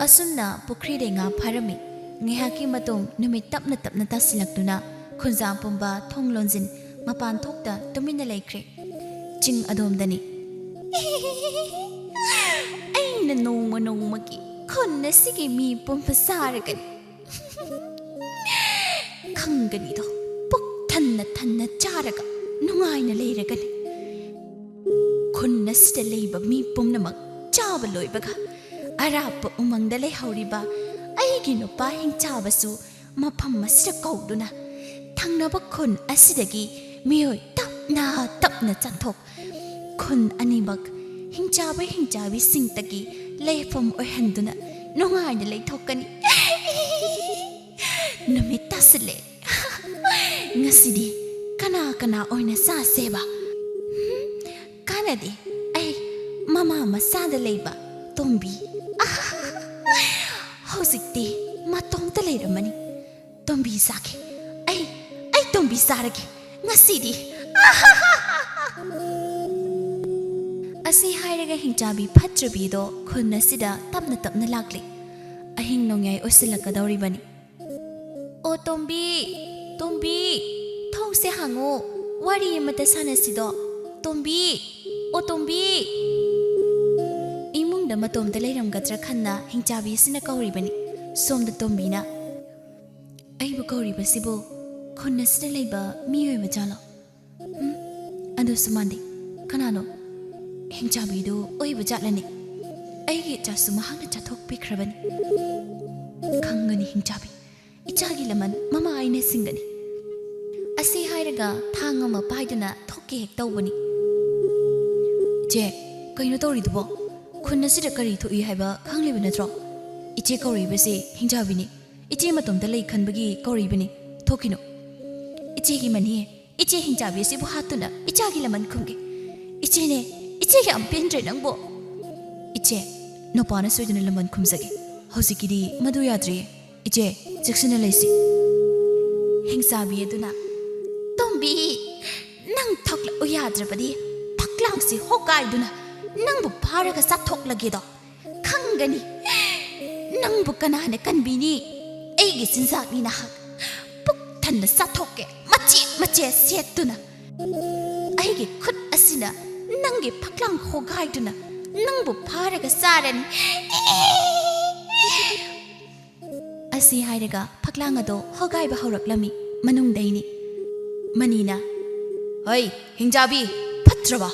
ꯑꯁꯨꯝꯅ ꯄꯨꯈ꯭ꯔꯤꯗꯩ ꯉꯥ ꯐꯥꯔꯝꯃꯤ꯫ ꯉꯥꯏꯍꯥꯛꯀꯤ ꯃꯇꯨꯡ ꯅꯨꯃꯤꯠ ꯇꯞꯅ ꯇꯞꯅ ꯇꯥꯁꯤꯜꯂꯛꯇꯨꯅ ꯈꯨꯟꯖꯥ ꯄꯨꯝꯕ ꯊꯣꯡ ꯂꯣꯟꯖꯤꯟ ꯃꯄꯥꯟ ꯊꯣꯛꯇ ꯇꯨꯃꯤꯟꯅ ꯂꯩꯈ꯭ꯔꯦ꯫ ꯆꯤꯡ ꯑꯗꯣꯝꯗꯅꯤ꯫ "ꯑꯩꯅ ꯅꯣꯡꯃ ꯅꯣꯡꯃꯒꯤ ꯈꯨꯟ ꯑꯁꯤꯒꯤ ꯃꯤ ꯄꯨꯝꯕ ꯆꯥꯔꯒꯅꯤ꯫ ꯈꯪꯒꯅꯤꯗꯣ, ꯄꯨꯛ ꯊꯟꯅ ꯊꯟꯅ ꯆꯥꯔꯒ ꯅꯨꯡꯉꯥꯏꯅ ꯂꯩꯔꯒꯅꯤ꯫ ꯈꯨꯟ ꯑꯁꯤꯗ ꯂꯩꯕ ꯃꯤ ꯄꯨꯝꯅꯃꯛ ꯆꯥꯕ ꯂꯣꯏꯕꯒ, ꯑꯔꯥꯞꯄ ꯎꯃꯪꯗ ꯂꯩꯍꯧꯔꯤꯕ ꯑꯩꯒꯤ ꯅꯨꯄꯥ ꯍꯤꯡꯆꯥꯕꯁꯨ ꯃꯐꯝ ꯑꯁꯤꯗ ꯀꯧꯗꯨꯅ, ꯊꯪꯅꯕ ꯈꯨꯟ ꯑꯁꯤꯗꯒꯤ ꯃꯤꯑꯣꯏ ꯇꯞꯅ ꯇꯞꯅ ꯆꯪꯊꯣꯛ, ꯈꯨꯟ ꯑꯅꯤꯃꯛ ꯍꯤꯡꯆꯥꯕ ꯍꯤꯡꯆꯥꯕꯤꯁꯤꯡꯇꯒꯤ ꯂꯩꯐꯝ ꯑꯣꯏꯍꯟꯗꯨꯅ ꯅꯨꯡꯉꯥꯏꯅ ꯂꯩꯊꯣꯛꯀꯅꯤ꯫" "ꯅꯨꯃꯤꯠ ꯇꯥꯁꯤꯜꯂꯦ꯫ ꯉꯁꯤꯗꯤ ꯀꯅꯥ ꯀꯅꯥ ꯑꯣꯏꯅ ꯆꯥꯁꯦꯕ? ꯍꯨꯝ? ꯀꯥꯟꯅꯗꯦ, ꯑꯩ ꯃꯃꯥ ꯃꯆꯥꯗ ꯂꯩꯕ ꯇꯣꯝꯕꯤ꯫ ꯍꯧꯖꯤꯛꯇꯤ ꯃꯇꯣꯝꯇ ꯂꯩꯔꯝꯃꯅꯤ꯫ ꯇꯣꯝꯕꯤ ꯆꯥꯒꯦ꯫ ꯑꯩ, ꯑꯩ ꯇꯣꯝꯕꯤ ꯆꯥꯔꯒꯦ ꯉꯁꯤꯗꯤ꯫" ꯑꯁꯤ ꯍꯥꯏꯔꯒ ꯍꯤꯡꯆꯥꯕꯤ ꯐꯠꯇ꯭ꯔꯕꯤꯗꯣ ꯈꯨꯟ ꯑꯁꯤꯗ ꯇꯞꯅ ꯇꯞꯅ ꯂꯥꯛꯂꯦ꯫ ꯑꯍꯤꯡ ꯅꯣꯡꯌꯥꯏ ꯑꯣꯏꯁꯤꯜꯂꯛꯀꯗꯧꯔꯤꯕꯅꯤ꯫ "ꯑꯣ ꯇꯣꯝꯕꯤ, ꯇꯣꯝꯕꯤ, ꯊꯣꯡꯁꯦ ꯍꯥꯡꯉꯣ, ꯋꯥꯔꯤ ꯑꯃꯇ ꯁꯥꯟꯅꯁꯤꯗꯣ, ꯇꯣꯝꯕꯤ, ꯑꯣ ꯇꯣꯝꯕꯤ꯫" ꯏꯃꯨꯡꯗ ꯃꯇꯣꯝꯇ ꯂꯩꯔꯝꯒꯗ꯭ꯔꯥ ꯈꯟꯅ ꯍꯤꯡꯆꯥꯕꯤꯁꯤꯅ ꯀꯧꯔꯤꯕꯅꯤ꯫ ꯁꯣꯝꯗ ꯇꯣꯝꯕꯤꯅ, "ꯑꯩꯕꯨ ꯀꯧꯔꯤꯕꯁꯤꯕꯨ ꯈꯨꯟ ꯑꯁꯤꯗ ꯂꯩꯕ ꯃꯤ ꯑꯣꯏꯕ ꯖꯥꯠꯂꯣ? ꯎꯝ, ꯑꯗꯨꯁꯨ ꯃꯥꯟꯗꯦ꯫ ꯀꯅꯥꯅꯣ? ꯍꯤꯡꯆꯥꯕꯤꯗꯨ ꯑꯣꯏꯕ ꯖꯥꯠꯂꯅꯦ?" ꯑꯩꯒꯤ ꯏꯆꯥꯁꯨ ꯃꯍꯥꯛꯅ ꯆꯥꯊꯣꯛꯄꯤꯈ꯭ꯔꯕꯅꯤ꯫ ꯈꯪꯒꯅꯤ ꯍꯤꯡꯆꯥꯕꯤ, ꯏꯆꯥꯒꯤ ꯂꯃꯟ ꯃꯃꯥ ꯑꯩꯅ ꯁꯤꯡꯒꯅꯤ꯫ ꯑꯁꯤ ꯍꯥꯏꯔꯒ ꯊꯥꯡ ꯑꯃ ꯄꯥꯏꯗꯨꯅ ꯊꯣꯛꯀꯦ ꯍꯦꯛ ꯇꯧꯕꯅꯤ꯫ "ꯏꯆꯦ, ꯀꯩꯅꯣ ꯇꯧꯔꯤꯗꯨꯕꯣ? ꯈꯨꯟ ꯑꯁꯤꯗ ꯀꯔꯤ ꯊꯣꯛꯏ ꯍꯥꯏꯕ ꯈꯪꯂꯤꯕ ꯅꯠꯇ꯭ꯔꯣ? ꯏꯆꯦ ꯀꯧꯔꯛꯏꯕꯁꯤ ꯍꯤꯡꯆꯥꯕꯤꯅꯤ꯫ ꯏꯆꯦ ꯃꯇꯣꯝꯇ ꯂꯩ ꯈꯟꯕꯒꯤ ꯀꯧꯔꯛꯏꯕꯅꯤ꯫ ꯊꯣꯛꯈꯤꯅꯨ꯫ ꯏꯆꯦꯒꯤ ꯃꯅꯤ, ꯏꯆꯦ ꯍꯤꯡꯆꯥꯕꯤ ꯑꯁꯤꯕꯨ ꯍꯥꯠꯇꯨꯅ ꯏꯆꯥꯒꯤ ꯂꯃꯟ ꯈꯨꯝꯒꯦ꯫ ꯏꯆꯦꯅꯦ, ꯏꯆꯦ ꯌꯥꯝ ꯄꯦꯟꯗ꯭ꯔꯦ ꯅꯪꯕꯨ꯫" "ꯏꯆꯦ, ꯅꯨꯄꯥꯅ ꯁꯣꯏꯗꯅ ꯂꯃꯟ ꯈꯨꯝꯖꯒꯦ꯫ ꯍꯧꯖꯤꯛꯀꯤꯗꯤ ꯃꯗꯨ ꯌꯥꯗ꯭ꯔꯤꯌꯦ꯫ ꯏꯆꯦ, ꯆꯦꯛꯁꯤꯟꯅ ꯂꯩꯁꯤ꯫" ꯍꯤꯡꯆꯥꯕꯤ ꯑꯗꯨꯅ, "ꯇꯣꯝꯕꯤ, ꯅꯪ ꯊꯣꯛꯂꯛꯎ ꯌꯥꯗ꯭ꯔꯕꯗꯤ ꯐꯛꯂꯥꯡꯁꯤ ꯍꯣꯒꯥꯏꯗꯨꯅ ꯅꯪꯕꯨ ꯐꯥꯔꯒ ꯆꯥꯊꯣꯛꯂꯒꯦꯗꯣ꯫ ꯈꯪꯒꯅꯤ꯫ ꯅꯪꯕꯨ ꯀꯅꯥꯅ ꯀꯟꯕꯤꯅꯤ? ꯑꯩꯒꯤ ꯆꯤꯟꯖꯥꯛꯅꯤ ꯅꯍꯥꯛ꯫ ꯄꯨꯛ ꯊꯟꯅ ꯆꯥꯊꯣꯛꯀꯦ, ꯃꯆꯦꯠ ꯃꯆꯦꯠ ꯁꯦꯠꯇꯨꯅ꯫ ꯑꯩꯒꯤ ꯈꯨꯠ ꯑꯁꯤꯅ ꯅꯪꯒꯤ ꯐꯛꯂꯥꯡ ꯍꯣꯒꯥꯏꯗꯨꯅ ꯅꯪꯕꯨ ꯐꯥꯔꯒ ꯆꯥꯔꯅꯤ꯫" ꯑꯁꯤ ꯍꯥꯏꯔꯒ ꯐꯛꯂꯥꯡ ꯑꯗꯣ ꯍꯣꯒꯥꯏꯕ ꯍꯧꯔꯛꯂꯝꯃꯤ꯫ ꯃꯅꯨꯡꯗꯩꯅꯤ꯫ ꯃꯅꯤꯅ, "ꯍꯩ, ꯍꯤꯡꯆꯥꯕꯤ, ꯐꯠꯇ꯭ꯔꯕ!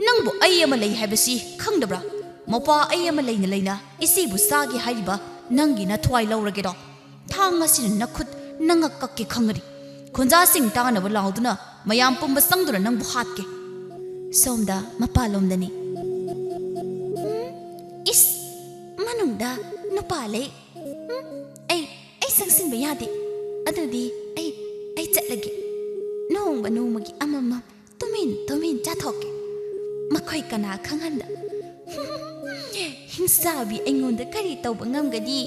ꯅꯪꯕꯨ ꯑꯩ ꯑꯃ ꯂꯩ ꯍꯥꯏꯕꯁꯤ ꯈꯪꯗꯕ꯭ꯔꯥ? ꯃꯄꯥ ꯑꯩ ꯑꯃ ꯂꯩꯅ ꯂꯩꯅ ꯏꯆꯦꯕꯨ ꯆꯥꯒꯦ ꯍꯥꯏꯔꯤꯕ ꯅꯪꯒꯤ ꯅꯊ꯭ꯋꯥꯏ ꯂꯧꯔꯒꯦꯔꯣ? ꯊꯥꯡ ꯑꯁꯤꯅ ꯅꯈꯨꯠ ꯅꯉꯛ ꯀꯛꯀꯦ ꯈꯪꯒꯅꯤ꯫ ꯈꯣꯟꯖꯥꯁꯤꯡ ꯇꯥꯅꯕ ꯂꯥꯎꯗꯨꯅ ꯃꯌꯥꯝ ꯄꯨꯝꯕ ꯆꯪꯗꯨꯅ ꯅꯪꯕꯨ ꯍꯥꯠꯀꯦ꯫" ꯁꯣꯝꯗ ꯃꯄꯥꯟꯂꯣꯝꯗꯅꯤ꯫ "ꯎꯝ, ꯏꯁ, ꯃꯅꯨꯡꯗ ꯅꯨꯄꯥ ꯂꯩ꯫ ꯎꯝ, ꯑꯩ, ꯑꯩ ꯆꯪꯁꯤꯟꯕ ꯌꯥꯗꯦ꯫ ꯑꯗꯨꯗꯤ ꯑꯩ, ꯑꯩ ꯆꯠꯂꯒꯦ꯫ ꯅꯣꯡꯃ ꯅꯣꯡꯃꯒꯤ ꯑꯃꯃꯝ ꯇꯨꯃꯤꯟ ꯇꯨꯃꯤꯟ ꯆꯥꯊꯣꯛꯀꯦ꯫ ꯃꯈꯣꯏ ꯀꯅꯥ ꯈꯪꯍꯟꯗ꯫ ꯍꯤꯡꯆꯥꯕꯤ ꯑꯩꯉꯣꯟꯗ ꯀꯔꯤ ꯇꯧꯕ ꯉꯝꯒꯅꯤ?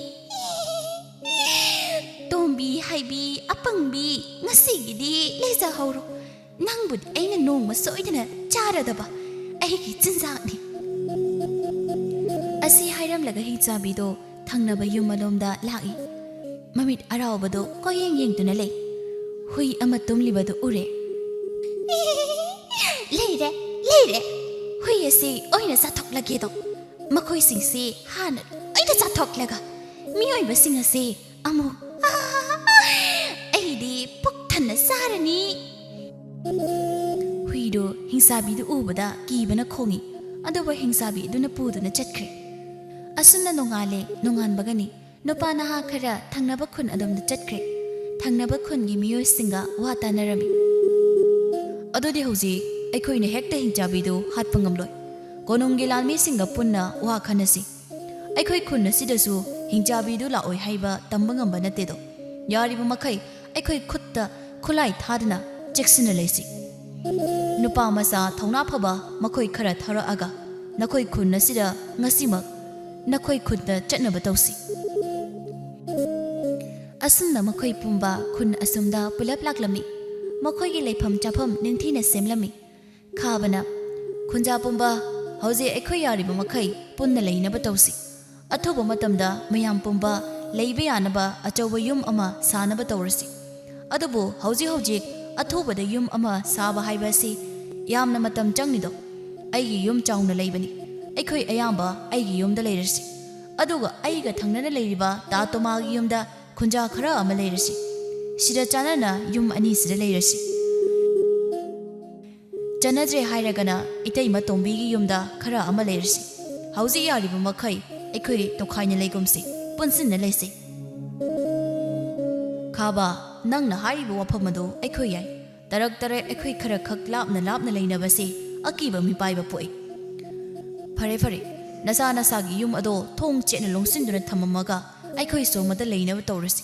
ꯇꯣꯝꯕꯤ ꯍꯥꯏꯕꯤ ꯑꯄꯪꯕꯤ, ꯉꯁꯤꯒꯤꯗꯤ ꯂꯩꯖꯍꯧꯔꯣ꯫ ꯅꯪꯕꯨꯗꯤ ꯑꯩꯅ ꯅꯣꯡꯃ ꯁꯣꯏꯗꯅ ꯆꯥꯔꯗꯕ ꯑꯩꯒꯤ ꯆꯤꯟꯖꯥꯛꯅꯤ꯫" ꯑꯁꯤ ꯍꯥꯏꯔꯝꯂꯒ ꯍꯤꯡꯆꯥꯕꯤꯗꯣ ꯊꯪꯅꯕ ꯌꯨꯝ ꯑꯗꯣꯝꯗ ꯂꯥꯛꯏ꯫ ꯃꯃꯤꯠ ꯑꯔꯥꯎꯕꯗꯨ ꯀꯣꯏꯌꯦꯡ ꯌꯦꯡꯗꯨꯅ ꯂꯩ꯫ ꯍꯨꯏ ꯑꯃ ꯇꯨꯝꯂꯤꯕꯗꯨ ꯎꯔꯦ꯫ "ꯂꯩꯔꯦ, ꯂꯩꯔꯦ꯫ ꯍꯨꯏ ꯑꯁꯤ ꯑꯣꯏꯅ ꯆꯥꯊꯣꯛꯂꯒꯦꯗꯣ꯫ ꯃꯈꯣꯏꯁꯤꯡꯁꯤ ꯍꯥꯟꯅ ꯂꯣꯏꯅ ꯆꯥꯊꯣꯛꯂꯒ ꯃꯤꯑꯣꯏꯕꯁꯤꯡ ꯑꯁꯤ ꯑꯃꯨꯛ, ꯑꯩꯗꯤ ꯄꯨꯛ ꯊꯟꯅ ꯆꯥꯔꯅꯤ꯫" ꯍꯨꯏꯗꯨ ꯍꯤꯡꯆꯥꯕꯤꯗꯨ ꯎꯕꯗ ꯀꯤꯕꯅ ꯈꯣꯡꯏ꯫ ꯑꯗꯨꯕꯨ ꯍꯤꯡꯆꯥꯕꯤ ꯑꯗꯨꯅ ꯄꯨꯗꯨꯅ ꯆꯠꯈ꯭ꯔꯦ꯫ ꯑꯁꯨꯝꯅ ꯅꯣꯡꯉꯥꯜꯂꯦ꯫ ꯅꯣꯡꯉꯥꯟꯕꯒꯅꯤ ꯅꯨꯄꯥ ꯅꯍꯥ ꯈꯔ ꯊꯪꯅꯕ ꯈꯨꯟ ꯑꯗꯣꯝꯗ ꯆꯠꯈ꯭ꯔꯦ꯫ ꯊꯪꯅꯕ ꯈꯨꯟꯒꯤ ꯃꯤꯑꯣꯏꯁꯤꯡꯒ ꯋꯥ ꯇꯥꯅꯔꯝꯃꯤ꯫ "ꯑꯗꯨꯗꯤ ꯍꯧꯖꯤꯛ ꯑꯩꯈꯣꯏꯅ ꯍꯦꯛꯇ ꯍꯤꯡꯆꯥꯕꯤꯗꯨ ꯍꯥꯠꯄ ꯉꯝꯂꯣꯏ꯫ ꯀꯣꯅꯨꯡꯒꯤ ꯂꯥꯟꯃꯤꯁꯤꯡꯒ ꯄꯨꯟꯅ ꯋꯥ ꯈꯟꯅꯁꯤ꯫ ꯑꯩꯈꯣꯏ ꯈꯨꯟ ꯑꯁꯤꯗꯁꯨ ꯍꯤꯡꯆꯥꯕꯤꯗꯨ ꯂꯥꯛꯑꯣꯏ ꯍꯥꯏꯕ ꯇꯝꯕ ꯉꯝꯕ ꯅꯠꯇꯦꯗꯣ꯫ ꯌꯥꯔꯤꯕ ꯃꯈꯩ ꯑꯩꯈꯣꯏ ꯈꯨꯠꯇ ꯈꯨꯠꯂꯥꯏ ꯊꯥꯗꯅ ꯆꯦꯛꯁꯤꯟꯅ ꯂꯩꯁꯤ꯫ ꯅꯨꯄꯥ ꯃꯆꯥ ꯊꯧꯅꯥ ꯐꯕ ꯃꯈꯣꯏ ꯈꯔ ꯊꯥꯔꯛꯑꯒ ꯅꯈꯣꯏ ꯈꯨꯟ ꯑꯁꯤꯗ ꯉꯁꯤꯃꯛ ꯅꯈꯣꯏ ꯈꯨꯟꯗ ꯆꯠꯅꯕ ꯇꯧꯁꯤ꯫" ꯑꯁꯨꯝꯅ ꯃꯈꯣꯏ ꯄꯨꯝꯕ ꯈꯨꯟ ꯑꯁꯨꯝꯗ ꯄꯨꯂꯞ ꯂꯥꯛꯂꯝꯃꯤ꯫ ꯃꯈꯣꯏꯒꯤ ꯂꯩꯐꯝ ꯆꯥꯐꯝ ꯅꯤꯡꯊꯤꯅ ꯁꯦꯝꯂꯝꯃꯤ꯫ ꯈꯥꯕꯅ, "ꯈꯨꯟꯖꯥ ꯄꯨꯝꯕ, ꯍꯧꯖꯤꯛ ꯑꯩꯈꯣꯏ ꯌꯥꯔꯤꯕ ꯃꯈꯩ ꯄꯨꯟꯅ ꯂꯩꯅꯕ ꯇꯧꯁꯤ꯫ ꯑꯊꯨꯕ ꯃꯇꯝꯗ ꯃꯌꯥꯝ ꯄꯨꯝꯕ ꯂꯩꯕ ꯌꯥꯅꯕ ꯑꯆꯧꯕ ꯌꯨꯝ ꯑꯃ ꯁꯥꯅꯕ ꯇꯧꯔꯁꯤ꯫ ꯑꯗꯨꯕꯨ ꯍꯧꯖꯤꯛ ꯍꯧꯖꯤꯛ ꯑꯊꯨꯕꯗ ꯌꯨꯝ ꯑꯃ ꯁꯥꯕ ꯍꯥꯏꯕ ꯑꯁꯤ ꯌꯥꯝꯅ ꯃꯇꯝ ꯆꯪꯉꯤꯗꯣ꯫ ꯑꯩꯒꯤ ꯌꯨꯝ ꯆꯥꯎꯅ ꯂꯩꯕꯅꯤ꯫ ꯑꯩꯈꯣꯏ ꯑꯌꯥꯝꯕ ꯑꯩꯒꯤ ꯌꯨꯝꯗ ꯂꯩꯔꯁꯤ꯫ ꯑꯗꯨꯒ ꯑꯩꯒ ꯊꯪꯅꯅ ꯂꯩꯔꯤꯕ ꯇꯥ ꯇꯣꯃꯥꯒꯤ ꯌꯨꯝꯗ ꯈꯨꯟꯖꯥ ꯈꯔ ꯑꯃ ꯂꯩꯔꯁꯤ꯫ ꯁꯤꯗ ꯆꯥꯟꯅꯅ ꯌꯨꯝ ꯑꯅꯤꯁꯤꯗ ꯂꯩꯔꯁꯤ꯫ ꯆꯥꯟꯅꯗ꯭ꯔꯦ ꯍꯥꯏꯔꯒꯅ ꯏꯇꯩꯃ ꯇꯣꯝꯕꯤꯒꯤ ꯌꯨꯝꯗ ꯈꯔ ꯑꯃ ꯂꯩꯔꯁꯤ꯫ ꯍꯧꯖꯤꯛ ꯌꯥꯔꯤꯕ ꯃꯈꯩ ꯑꯩꯈꯣꯏ ꯇꯣꯈꯥꯏꯅ ꯂꯩꯒꯨꯝꯁꯤ, ꯄꯨꯟꯁꯤꯟꯅ ꯂꯩꯁꯤ꯫" "ꯈꯥꯕ, ꯅꯪꯅ ꯍꯥꯏꯔꯤꯕ ꯋꯥꯐꯝ ꯑꯗꯨ ꯑꯩꯈꯣꯏ ꯌꯥꯏ꯫ ꯇꯔꯛ ꯇꯔꯦꯠ ꯑꯩꯈꯣꯏ ꯈꯔ ꯈꯛ ꯂꯥꯞꯅ ꯂꯥꯞꯅ ꯂꯩꯅꯕꯁꯤ ꯑꯀꯤꯕ ꯃꯤꯄꯥꯏꯕ ꯄꯣꯛꯏ꯫ ꯐꯔꯦ ꯐꯔꯦ, ꯅꯁꯥ ꯅꯁꯥꯒꯤ ꯌꯨꯝ ꯑꯗꯣ ꯊꯣꯡ ꯆꯦꯠꯅ ꯂꯣꯟꯁꯤꯟꯗꯨꯅ ꯊꯝꯃꯝꯃꯒ ꯑꯩꯈꯣꯏ ꯁꯣꯝꯗ ꯂꯩꯅꯕ ꯇꯧꯔꯁꯤ꯫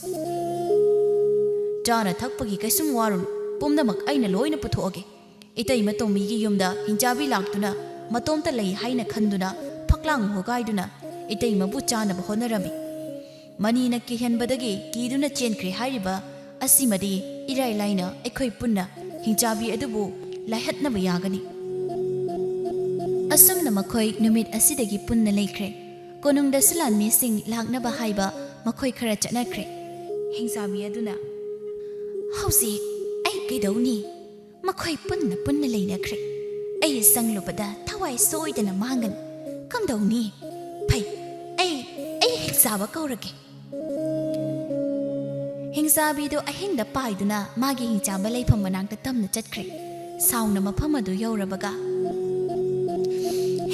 ꯆꯥꯅ ꯊꯛꯄꯒꯤ ꯀꯩꯁꯨꯝ ꯋꯥꯔꯨꯅꯨ, ꯄꯨꯝꯅꯃꯛ ꯑꯩꯅ ꯂꯣꯏꯅ ꯄꯨꯊꯣꯛꯑꯒꯦ꯫" ꯏꯇꯩꯃ ꯇꯣꯝꯕꯤꯒꯤ ꯌꯨꯝꯗ ꯍꯤꯡꯆꯥꯕꯤ ꯂꯥꯛꯇꯨꯅ ꯃꯇꯣꯝꯇ ꯂꯩ ꯍꯥꯏꯅ ꯈꯟꯗꯨꯅ ꯐꯛꯂꯥꯡ ꯍꯣꯒꯥꯏꯗꯨꯅ ꯏꯇꯩꯃꯕꯨ ꯆꯥꯅꯕ ꯍꯣꯠꯅꯔꯝꯃꯤ꯫ ꯃꯅꯤꯅ ꯀꯤꯍꯟꯕꯗꯒꯤ ꯀꯤꯗꯨꯅ ꯆꯦꯟꯈ꯭ꯔꯦ ꯍꯥꯏꯔꯤꯕ ꯑꯁꯤꯃꯗꯤ ꯏꯔꯥꯏ ꯂꯥꯏꯅ ꯑꯩꯈꯣꯏ ꯄꯨꯟꯅ ꯍꯤꯡꯆꯥꯕꯤ ꯑꯗꯨꯕꯨ ꯂꯥꯏꯍꯠꯅꯕ ꯌꯥꯒꯅꯤ꯫ ꯑꯁꯨꯝꯅ ꯃꯈꯣꯏ ꯅꯨꯃꯤꯠ ꯑꯁꯤꯗꯒꯤ ꯄꯨꯟꯅ ꯂꯩꯈ꯭ꯔꯦ꯫ ꯀꯣꯅꯨꯡꯗꯁꯨ ꯂꯥꯟꯃꯤꯁꯤꯡ ꯂꯥꯛꯅꯕ ꯍꯥꯏꯕ ꯃꯈꯣꯏ ꯈꯔ ꯆꯠꯅꯈ꯭ꯔꯦ꯫ ꯍꯤꯡꯆꯥꯕꯤ ꯑꯗꯨꯅ, "ꯍꯧꯖꯤꯛ ꯑꯩ ꯀꯩꯗꯧꯅꯤ? ꯃꯈꯣꯏ ꯄꯨꯟꯅ ꯄꯨꯟꯅ ꯂꯩꯅꯈ꯭ꯔꯦ꯫ ꯑꯩ ꯆꯪꯂꯨꯕꯗ ꯊꯋꯥꯏ ꯁꯣꯏꯗꯅ ꯃꯥꯡꯒꯅꯤ꯫ ꯀꯝꯗꯧꯅꯤ? ꯐꯩ, ꯑꯩ, ꯑꯩ ꯍꯤꯡꯆꯥꯕ ꯀꯧꯔꯒꯦ꯫" ꯍꯤꯡꯆꯥꯕꯤꯗꯨ ꯑꯍꯤꯡꯗ ꯄꯥꯏꯗꯨꯅ ꯃꯥꯒꯤ ꯍꯤꯡꯆꯥꯕ ꯂꯩꯐꯝ ꯃꯅꯥꯛꯇ ꯇꯝꯅ ꯆꯠꯈ꯭ꯔꯦ꯫ ꯁꯥꯎꯅ ꯃꯐꯝ ꯑꯗꯨ ꯌꯧꯔꯕꯒ,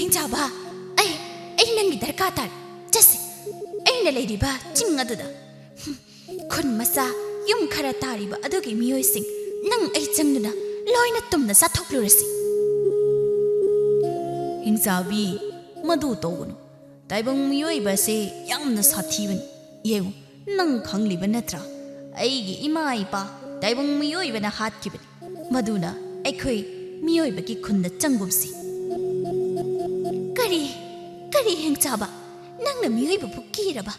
"ꯍꯤꯡꯆꯥꯕ, ꯑꯩ, ꯑꯩ ꯅꯪꯒꯤ ꯗꯔꯀꯥꯔ ꯇꯥꯔꯦ꯫ ꯂꯩꯔꯤꯕ ꯆꯤꯡ ꯑꯗꯨꯗ, ꯍꯨꯝ, ꯈꯨꯟ ꯃꯆꯥ ꯌꯨꯝ ꯈꯔ ꯇꯥꯔꯤꯕ ꯑꯗꯨꯒꯤ ꯃꯤꯑꯣꯏꯁꯤꯡ, ꯅꯪ ꯑꯩ ꯆꯪꯗꯨꯅ ꯂꯣꯏꯅ ꯇꯨꯝꯅ ꯆꯥꯊꯣꯛꯂꯨꯔꯁꯤ꯫ ꯍꯤꯡꯆꯥꯕꯤ, ꯃꯗꯨ ꯇꯧꯒꯅꯨ꯫ ꯇꯥꯏꯕꯪ ꯃꯤꯑꯣꯏꯕ ꯑꯁꯤ ꯌꯥꯝꯅ ꯁꯥꯊꯤꯕꯅꯤ꯫ ꯌꯦꯡꯉꯨ, ꯅꯪ ꯈꯪꯂꯤꯕ ꯅꯠꯇ꯭ꯔꯥ? ꯑꯩꯒꯤ ꯏꯃꯥ ꯏꯄꯥ ꯇꯥꯏꯕꯪ ꯃꯤꯑꯣꯏꯕꯅ ꯍꯥꯠꯈꯤꯕꯅꯤ꯫ ꯃꯗꯨꯅ ꯑꯩꯈꯣꯏ ꯃꯤꯑꯣꯏꯕꯒꯤ ꯈꯨꯟꯗ ꯆꯪꯒꯨꯝꯁꯤ꯫ ꯀꯔꯤ? ꯀꯔꯤ ꯍꯤꯡꯆꯥꯕ? ꯅꯪꯅ ꯃꯤꯑꯣꯏꯕꯕꯨ ꯀꯤꯔꯕ?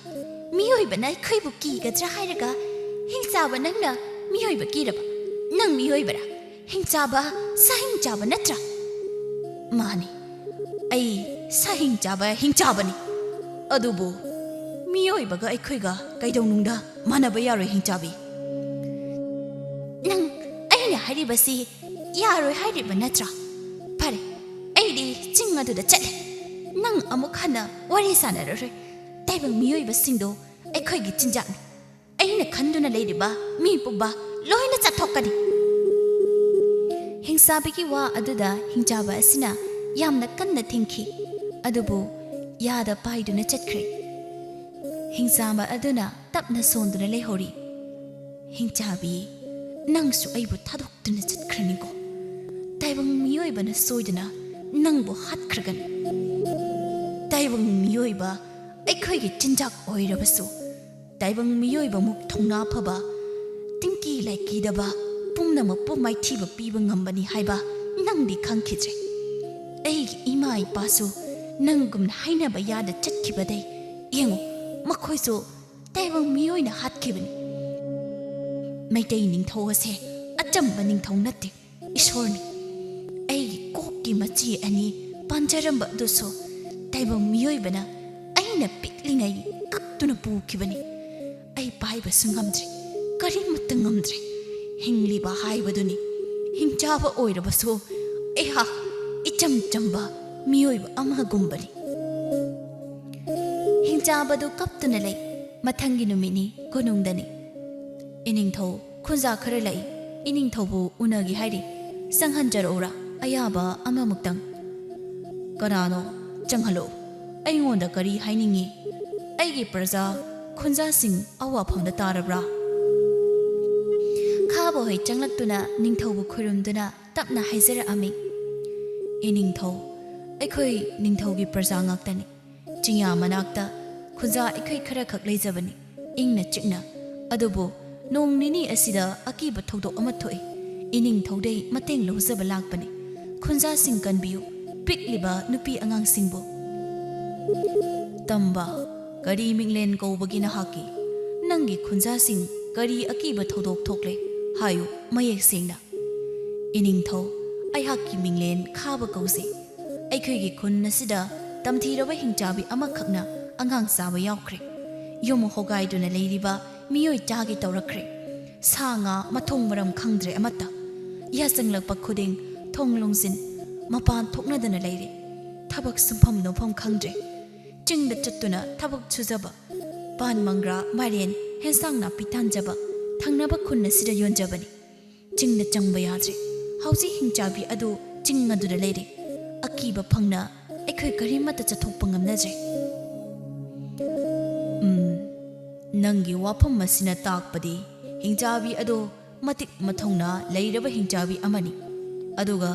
ꯃꯤꯑꯣꯏꯕꯅ ꯑꯩꯈꯣꯏꯕꯨ ꯀꯤꯒꯗ꯭ꯔꯥ ꯍꯥꯏꯔꯒ, ꯍꯤꯡꯆꯥꯕ, ꯅꯪꯅ ꯃꯤꯑꯣꯏꯕ ꯀꯤꯔꯕ? ꯅꯪ ꯃꯤꯑꯣꯏꯕꯔꯥ? ꯍꯤꯡꯆꯥꯕ, ꯁꯥ ꯍꯤꯡꯆꯥꯕ ꯅꯠꯇ꯭ꯔꯥ? ꯃꯥꯅꯤ, ꯑꯩ ꯁꯥ ꯍꯤꯡꯆꯥꯕ ꯍꯤꯡꯆꯥꯕꯅꯤ꯫ ꯑꯗꯨꯕꯨ ꯃꯤꯑꯣꯏꯕꯒ ꯑꯩꯈꯣꯏꯒ ꯀꯩꯗꯧꯅꯨꯡꯗ ꯃꯥꯟꯅꯕ ꯌꯥꯔꯣꯏ, ꯍꯤꯡꯆꯥꯕꯤ꯫ ꯅꯪ ꯑꯩꯅ ꯍꯥꯏꯔꯤꯕꯁꯤ ꯌꯥꯔꯣꯏ ꯍꯥꯏꯔꯤꯕ ꯅꯠꯇ꯭ꯔꯥ? ꯐꯔꯦ, ꯑꯩꯗꯤ ꯆꯤꯡ ꯑꯗꯨꯗ ꯆꯠꯂꯦ꯫ ꯅꯪ ꯑꯃꯨꯛ ꯍꯟꯅ ꯋꯥꯔꯤ ꯁꯥꯟꯅꯔꯔꯣꯏ꯫ ꯇꯥꯏꯕꯪ ꯃꯤꯑꯣꯏꯕꯁꯤꯡꯗꯣ ꯑꯩꯈꯣꯏꯒꯤ ꯆꯤꯟꯖꯥꯛꯅꯤ꯫ ꯑꯩꯅ ꯈꯟꯗꯨꯅ ꯂꯩꯔꯤꯕ ꯃꯤ ꯄꯨꯝꯕ ꯂꯣꯏꯅ ꯆꯥꯊꯣꯛꯀꯅꯤ꯫ ꯍꯤꯡꯆꯥꯕꯤꯒꯤ ꯋꯥ ꯑꯗꯨꯗ ꯍꯤꯡꯆꯥꯕ ꯑꯁꯤꯅ ꯌꯥꯝꯅ ꯀꯟꯅ ꯊꯤꯡꯈꯤ, ꯑꯗꯨꯕꯨ ꯌꯥꯗ ꯄꯥꯏꯗꯨꯅ ꯆꯠꯈ꯭ꯔꯦ꯫ ꯍꯤꯡꯆꯥꯕ ꯑꯗꯨꯅ ꯇꯞꯅ ꯁꯣꯟꯗꯨꯅ ꯂꯩꯍꯧꯔꯤ꯫ ꯍꯤꯡꯆꯥꯕꯤ, ꯅꯪꯁꯨ ꯑꯩꯕꯨ ꯊꯥꯗꯣꯛꯇꯨꯅ ꯆꯠꯈ꯭ꯔꯅꯤꯀꯣ? ꯇꯥꯏꯕꯪ ꯃꯤꯑꯣꯏꯕꯅ ꯁꯣꯏꯗꯅ ꯅꯪꯕꯨ ꯍꯥꯠꯈ꯭ꯔꯒꯅꯤ꯫ ꯇꯥꯏꯕꯪ ꯃꯤꯑꯣꯏꯕ ꯑꯩꯈꯣꯏꯒꯤ ꯆꯤꯟꯖꯥꯛ ꯑꯣꯏꯔꯕꯁꯨ, ꯇꯥꯏꯕꯪ ꯃꯤꯑꯣꯏꯕꯃꯨꯛ ꯊꯧꯅꯥ ꯐꯕ, ꯇꯤꯡꯀꯤ ꯂꯥꯏꯀꯤꯗꯕ, ꯄꯨꯝꯅꯃꯛꯄꯨ ꯃꯥꯏꯊꯤꯕ ꯄꯤꯕ ꯉꯝꯕꯅꯤ ꯍꯥꯏꯕ ꯅꯪꯗꯤ ꯈꯪꯈꯤꯗ꯭ꯔꯦ꯫ ꯑꯩꯒꯤ ꯏꯃꯥ ꯏꯄꯥꯁꯨ ꯅꯪꯒꯨꯝꯅ ꯍꯥꯏꯅꯕ ꯌꯥꯗ ꯆꯠꯈꯤꯕꯗꯩ ꯌꯦꯡꯉꯨ, ꯃꯈꯣꯏꯁꯨ ꯇꯥꯏꯕꯪ ꯃꯤꯑꯣꯏꯅ ꯍꯥꯠꯈꯤꯕꯅꯤ꯫ ꯃꯩꯇꯩ ꯅꯤꯡꯊꯧ ꯑꯁꯦ ꯑꯆꯝꯕ ꯅꯤꯡꯊꯧ ꯅꯠꯇꯦ, ꯏꯁꯣꯔꯅꯤ꯫ ꯑꯩꯒꯤ ꯀꯣꯛꯀꯤ ꯃꯆꯤ ꯑꯅꯤ ꯄꯥꯟꯖꯔꯝꯕ ꯑꯗꯨꯁꯨ ꯇꯥꯏꯕꯪ ꯃꯤꯑꯣꯏꯕꯅ ꯑꯩꯅ ꯄꯤꯛꯂꯤꯉꯩ ꯀꯛꯇꯨꯅ ꯄꯨꯈꯤꯕꯅꯤ꯫ ꯑꯩ ꯄꯥꯏꯕꯁꯨ ꯉꯝꯗ꯭ꯔꯦ, ꯀꯔꯤꯃꯠꯇ ꯉꯝꯗ꯭ꯔꯦ꯫ ꯍꯤꯡꯂꯤꯕ ꯍꯥꯏꯕꯗꯨꯅꯤ꯫ ꯍꯤꯡꯆꯥꯕ ꯑꯣꯏꯔꯕꯁꯨ ꯑꯩꯍꯥꯛ ꯏꯆꯝ ꯆꯝꯕ ꯃꯤꯑꯣꯏꯕ ꯑꯃꯒꯨꯝꯕꯅꯤ꯫ ꯍꯤꯡꯆꯥꯕꯗꯨ ꯀꯞꯇꯨꯅ ꯂꯩ꯫ ꯃꯊꯪꯒꯤ ꯅꯨꯃꯤꯠꯅꯤ, ꯀꯣꯅꯨꯡꯗꯅꯤ꯫ ꯏꯅꯤꯡꯊꯧ, ꯈꯨꯟꯖꯥ ꯈꯔ ꯂꯥꯛꯏ꯫ ꯏꯅꯤꯡꯊꯧꯕꯨ ꯎꯅꯒꯦ ꯍꯥꯏꯔꯤ꯫ ꯆꯪꯍꯟꯖꯔꯛꯎꯔꯥ? ꯑꯌꯥꯕ ꯑꯃꯃꯨꯛꯇꯪ꯫ ꯀꯅꯥꯅꯣ? ꯆꯪꯍꯜꯂꯛꯎ꯫ ꯑꯩꯉꯣꯟꯗ ꯀꯔꯤ ꯍꯥꯏꯅꯤꯡꯉꯤ? ꯑꯩꯒꯤ ꯄ꯭ꯔꯖꯥ ꯈꯨꯟꯖꯥꯁꯤꯡ ꯑꯋꯥꯐꯝꯗ ꯇꯥꯔꯕ꯭ꯔꯥ? ꯈꯥꯕ ꯍꯣꯏ ꯆꯪꯂꯛꯇꯨꯅ ꯅꯤꯡꯊꯧꯕꯨ ꯈꯨꯔꯨꯝꯗꯨꯅ ꯇꯞꯅ ꯍꯥꯏꯖꯔꯛꯑꯝꯃꯤ, "ꯏꯅꯤꯡꯊꯧ, ꯑꯩꯈꯣꯏ ꯅꯤꯡꯊꯧꯒꯤ ꯄ꯭ꯔꯖꯥ ꯉꯥꯛꯇꯅꯤ꯫ ꯆꯤꯡꯌꯥ ꯃꯅꯥꯛꯇ ꯈꯨꯟꯖꯥ ꯑꯩꯈꯣꯏ ꯈꯔꯈꯛ ꯂꯩꯖꯕꯅꯤ, ꯏꯪꯅ ꯆꯤꯛꯅ꯫ ꯑꯗꯨꯕꯨ ꯅꯣꯡ ꯅꯤꯅꯤ ꯑꯁꯤꯗ ꯑꯀꯤꯕ ꯊꯧꯗꯣꯛ ꯑꯃ ꯊꯣꯛꯏ꯫ ꯏꯅꯤꯡꯊꯧꯗꯩ ꯃꯇꯦꯡ ꯂꯧꯖꯕ ꯂꯥꯛꯄꯅꯤ꯫ ꯈꯨꯟꯖꯥꯁꯤꯡ ꯀꯟꯕꯤꯌꯨ, ꯄꯤꯛꯂꯤꯕ ꯅꯨꯄꯤ ꯑꯉꯥꯡꯁꯤꯡꯕꯨ"꯫ "ꯇꯝꯕ, ꯀꯔꯤ ꯃꯤꯡꯂꯦꯟ ꯀꯧꯕꯒꯤ ꯅꯍꯥꯛꯀꯤ? ꯅꯪꯒꯤ ꯈꯨꯟꯖꯥꯁꯤꯡ ꯀꯔꯤ ꯑꯀꯤꯕ ꯊꯧꯗꯣꯛ ꯊꯣꯛꯂꯦ? ꯍꯥꯏꯌꯨ ꯃꯌꯦꯛ ꯁꯦꯡꯅ"꯫ "ꯏꯅꯤꯡꯊꯧ, ꯑꯩꯍꯥꯛꯀꯤ ꯃꯤꯡꯂꯦꯟ ꯈꯥꯕ ꯀꯧꯖꯩ꯫ ꯑꯩꯈꯣꯏꯒꯤ ꯈꯨꯟ ꯑꯁꯤꯗ ꯇꯝꯊꯤꯔꯕ ꯍꯤꯡꯆꯥꯕꯤ ꯑꯃꯈꯛꯅ ꯑꯉꯥꯡ ꯆꯥꯕ ꯌꯥꯎꯈ꯭ꯔꯦ꯫ ꯌꯨꯝ ꯍꯣꯒꯥꯏꯗꯨꯅ ꯂꯩꯔꯤꯕ ꯃꯤꯑꯣꯏ ꯆꯥꯒꯦ ꯇꯧꯔꯛꯈ꯭ꯔꯦ꯫ ꯁꯥ ꯉꯥ ꯃꯊꯣꯡ ꯃꯔꯝ ꯈꯪꯗ꯭ꯔꯦ ꯑꯃꯠꯇ꯫ ꯌꯥꯆꯪꯂꯛꯄ ꯈꯨꯗꯤꯡ ꯊꯣꯡ ꯂꯣꯟꯁꯤꯟ ꯃꯄꯥꯟ ꯊꯣꯛꯅꯗꯅ ꯂꯩꯔꯦ꯫ ꯊꯕꯛ ꯁꯨꯡꯐꯝ ꯅꯣꯝꯐꯝ ꯈꯪꯗ꯭ꯔꯦ꯫ ꯆꯤꯡꯗ ꯆꯠꯇꯨꯅ ꯊꯕꯛ ꯁꯨꯖꯕ, ꯄꯥꯟ ꯃꯪꯒ꯭ꯔꯥ, ꯃꯥꯏꯔꯦꯟ, ꯍꯦꯟꯁꯥꯡ ꯅꯥꯄꯤ ꯇꯥꯟꯖꯕ, ꯊꯪꯅꯕ ꯈꯨꯟ ꯑꯁꯤꯗ ꯌꯣꯟꯖꯕꯅꯤ꯫ ꯆꯤꯡꯗ ꯆꯪꯕ ꯌꯥꯗ꯭ꯔꯦ꯫ ꯍꯧꯖꯤꯛ ꯍꯤꯡꯆꯥꯕꯤ ꯑꯗꯨ ꯆꯤꯡ ꯑꯗꯨꯗ ꯂꯩꯔꯦ꯫ ꯑꯀꯤꯕ ꯐꯪꯅ ꯑꯩꯈꯣꯏ ꯀꯔꯤꯃꯠꯇ ꯆꯠꯊꯣꯛꯄ ꯉꯝꯅꯗ꯭ꯔꯦ"꯫ "ꯎꯝ, ꯅꯪꯒꯤ ꯋꯥꯐꯝ ꯑꯁꯤꯅ ꯇꯥꯛꯄꯗꯤ ꯍꯤꯡꯆꯥꯕꯤ ꯑꯗꯨ ꯃꯇꯤꯛ ꯃꯊꯧꯅꯥ ꯂꯩꯔꯕ ꯍꯤꯡꯆꯥꯕꯤ ꯑꯃꯅꯤ꯫ ꯑꯗꯨꯒ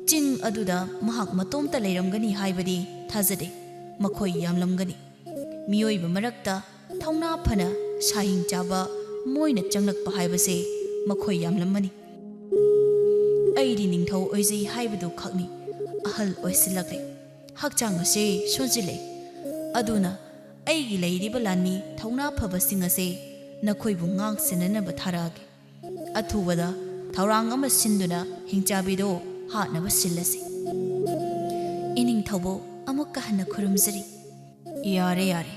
ꯆꯤꯡ ꯑꯗꯨꯗ ꯃꯍꯥꯛ ꯃꯇꯣꯝꯇ ꯂꯩꯔꯝꯒꯅꯤ ꯍꯥꯏꯕꯗꯤ ꯊꯥꯖꯗꯦ꯫ ꯃꯈꯣꯏ ꯌꯥꯝꯂꯝꯒꯅꯤ꯫ ꯃꯤꯑꯣꯏꯕ ꯃꯔꯛꯇ ꯊꯧꯅꯥ ꯐꯅ ꯁꯥ ꯍꯤꯡ ꯆꯥꯕ ꯃꯣꯏꯅ ꯆꯪꯂꯛꯄ ꯍꯥꯏꯕꯁꯦ ꯃꯈꯣꯏ ꯌꯥꯝꯂꯝꯃꯅꯤ꯫ ꯑꯩꯗꯤ ꯅꯤꯡꯊꯧ ꯑꯣꯏꯖꯩ ꯍꯥꯏꯕꯗꯨ ꯈꯛꯅꯤ꯫ ꯑꯍꯜ ꯑꯣꯏꯁꯤꯜꯂꯛꯂꯦ꯫ ꯍꯛꯆꯥꯡ ꯑꯁꯦ ꯁꯣꯟꯖꯤꯜꯂꯦ꯫ ꯑꯗꯨꯅ ꯑꯩꯒꯤ ꯂꯩꯔꯤꯕ ꯂꯥꯟꯃꯤ ꯊꯧꯅꯥ ꯐꯕꯁꯤꯡ ꯑꯁꯦ ꯅꯈꯣꯏꯕꯨ ꯉꯥꯛ ꯁꯦꯟꯅꯅꯕ ꯊꯥꯔꯛꯑꯒꯦ꯫ ꯑꯊꯨꯕꯗ ꯊꯧꯔꯥꯡ ꯑꯃ ꯁꯤꯟꯗꯨꯅ ꯍꯤꯡꯆꯥꯕꯤꯗꯣ ꯍꯥꯠꯅꯕ ꯁꯤꯜꯂꯁꯤ"꯫ ꯏꯅꯤꯡꯊꯧꯕꯨ ꯑꯃꯨꯛꯀ ꯍꯟꯅ ꯈꯨꯔꯨꯝꯖꯔꯤ꯫ "ꯌꯥꯔꯦ, ꯌꯥꯔꯦ꯫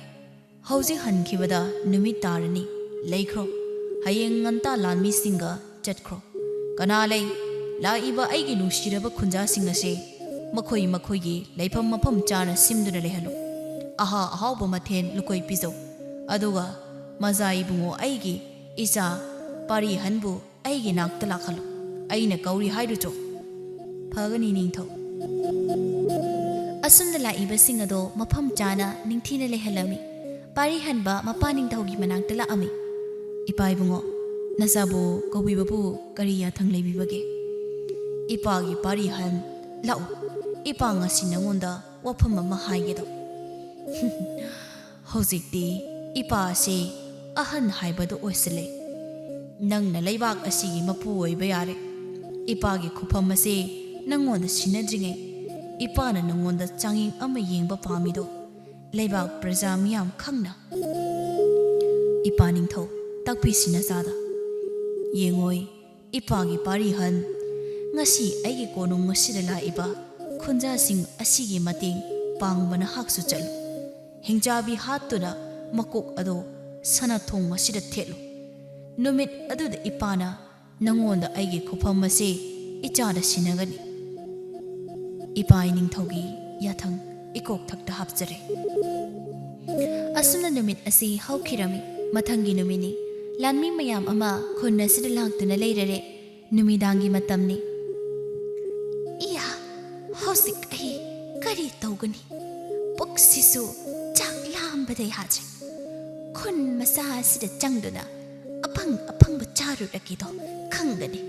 ꯍꯧꯖꯤꯛ ꯍꯟꯈꯤꯕꯗ ꯅꯨꯃꯤꯠ ꯇꯥꯔꯅꯤ꯫ ꯂꯩꯈ꯭ꯔꯣ꯫ ꯍꯌꯦꯡ ꯉꯟꯇꯥ ꯂꯥꯟꯃꯤꯁꯤꯡꯒ ꯆꯠꯈ꯭ꯔꯣ꯫ ꯀꯅꯥ ꯂꯩ? ꯂꯥꯛꯏꯕ ꯑꯩꯒꯤ ꯅꯨꯡꯁꯤꯔꯕ ꯈꯨꯟꯖꯥꯁꯤꯡ ꯑꯁꯦ ꯃꯈꯣꯏ ꯃꯈꯣꯏꯒꯤ ꯂꯩꯐꯝ ꯃꯐꯝ ꯆꯥꯅ ꯁꯤꯝꯗꯨꯅ ꯂꯩꯍꯜꯂꯨ꯫ ꯑꯍꯥ ꯑꯍꯥꯎꯕ ꯃꯊꯦꯜ ꯂꯨꯀꯣꯏ ꯄꯤꯖꯧ꯫ ꯑꯗꯨꯒ ꯃꯖꯥ ꯏꯕꯨꯡꯉꯣ ꯑꯩꯒꯤ ꯏꯆꯥ ꯄꯥꯔꯤꯍꯟꯕꯨ ꯑꯩꯒꯤ ꯅꯥꯛꯇ ꯂꯥꯛꯍꯜꯂꯨ꯫ ꯑꯩꯅ ꯀꯧꯔꯤ ꯍꯥꯏꯔꯨꯆꯣ"꯫ "ꯐꯒꯅꯤ ꯅꯤꯡꯊꯧ"꯫ ꯑꯁꯨꯝꯅ ꯂꯥꯛꯏꯕꯁꯤꯡ ꯑꯗꯣ ꯃꯐꯝ ꯆꯥꯅ ꯅꯤꯡꯊꯤꯅ ꯂꯩꯍꯜꯂꯝꯃꯤ꯫ ꯄꯥꯔꯤꯍꯟꯕ ꯃꯄꯥ ꯅꯤꯡꯊꯧꯒꯤ ꯃꯅꯥꯛꯇ ꯂꯥꯛꯑꯝꯃꯤ꯫ "ꯏꯄꯥ ꯏꯕꯨꯡꯉꯣ, ꯅꯆꯥꯕꯨ ꯀꯧꯕꯤꯕꯕꯨ ꯀꯔꯤ ꯌꯥꯊꯪ ꯂꯩꯕꯤꯕꯒꯦ?" "ꯏꯄꯥꯒꯤ ꯄꯥꯔꯤꯍꯟ, ꯂꯥꯛꯎ, ꯏꯄꯥ ꯉꯁꯤ ꯅꯉꯣꯟꯗ ꯋꯥꯐꯝ ꯑꯃ ꯍꯥꯏꯒꯦꯗꯣ꯫ ꯍꯧꯖꯤꯛꯇꯤ ꯏꯄꯥ ꯑꯁꯤ ꯑꯍꯟ ꯍꯥꯏꯕꯗꯨ ꯑꯣꯏꯁꯤꯜꯂꯦ꯫ ꯅꯪꯅ ꯂꯩꯕꯥꯛ ꯑꯁꯤꯒꯤ ꯃꯄꯨ ꯑꯣꯏꯕ ꯌꯥꯔꯦ꯫ ꯏꯄꯥꯒꯤ ꯈꯨꯐꯝ ꯑꯁꯤ ꯅꯪꯉꯣꯟꯗ ꯁꯤꯟꯅꯗ꯭ꯔꯤꯉꯩ ꯏꯄꯥꯅ ꯅꯪꯉꯣꯟꯗ ꯆꯥꯡꯌꯦꯡ ꯑꯃ ꯌꯦꯡꯕ ꯄꯥꯝꯃꯤꯗꯣ ꯂꯩꯕꯥꯛ ꯄ꯭ꯔꯖꯥ ꯃꯤꯌꯥꯝ ꯈꯪꯅ꯫" "ꯏꯄꯥ ꯅꯤꯡꯊꯧ, ꯇꯥꯛꯄꯤꯁꯤ ꯅꯆꯥꯗ꯫" "ꯌꯦꯡꯉꯣꯏ, ꯏꯄꯥꯒꯤ ꯄꯥꯔꯤꯍꯟ, ꯉꯁꯤ ꯑꯩꯒꯤ ꯀꯣꯅꯨꯡ ꯑꯁꯤꯗ ꯂꯥꯛꯏꯕ ꯈꯨꯟꯖꯥꯁꯤꯡ ꯑꯁꯤꯒꯤ ꯃꯇꯦꯡ ꯄꯥꯡꯕ ꯅꯍꯥꯛꯁꯨ ꯆꯠꯂꯨ꯫ ꯍꯤꯡꯆꯥꯕꯤ ꯍꯥꯠꯇꯨꯅ ꯃꯀꯣꯛ ꯑꯗꯨ ꯁꯅꯥ ꯊꯣꯡ ꯑꯁꯤꯗ ꯊꯦꯠꯂꯨ꯫ ꯅꯨꯃꯤꯠ ꯑꯗꯨꯗ ꯏꯄꯥꯅ ꯅꯪꯉꯣꯟꯗ ꯑꯩꯒꯤ ꯈꯨꯐꯝ ꯑꯁꯤ ꯏꯆꯥꯗ ꯁꯤꯟꯅꯒꯅꯤ꯫" ꯏꯄꯥ ꯏꯅꯤꯡꯊꯧꯒꯤ ꯌꯥꯊꯪ ꯏꯀꯣꯛ ꯊꯛꯇ ꯍꯥꯞꯆꯔꯦ꯫ ꯑꯁꯨꯝꯅ ꯅꯨꯃꯤꯠ ꯑꯁꯤ ꯍꯧꯈꯤꯔꯝꯃꯤ꯫ ꯃꯊꯪꯒꯤ ꯅꯨꯃꯤꯠꯅꯤ꯫ ꯂꯥꯟꯃꯤ ꯃꯌꯥꯝ ꯑꯃ ꯈꯨꯟ ꯑꯁꯤꯗ ꯂꯥꯛꯇꯨꯅ ꯂꯩꯔꯔꯦ꯫ ꯅꯨꯃꯤꯗꯥꯡꯒꯤ ꯃꯇꯝꯅꯤ꯫ "ꯏꯌꯥ, ꯍꯧꯖꯤꯛ ꯑꯩ ꯀꯔꯤ ꯇꯧꯒꯅꯤ? ꯄꯨꯛꯁꯤꯁꯨ ꯆꯥꯛ ꯂꯥꯝꯕꯗ ꯌꯥꯗ꯭ꯔꯦ꯫ ꯈꯨꯟ ꯃꯆꯥ ꯑꯁꯤꯗ ꯆꯪꯗꯨꯅ ꯑꯐꯪ ꯑꯐꯪꯕ ꯆꯥꯔꯨꯔꯒꯦꯗꯣ ꯈꯪꯒꯅꯤ꯫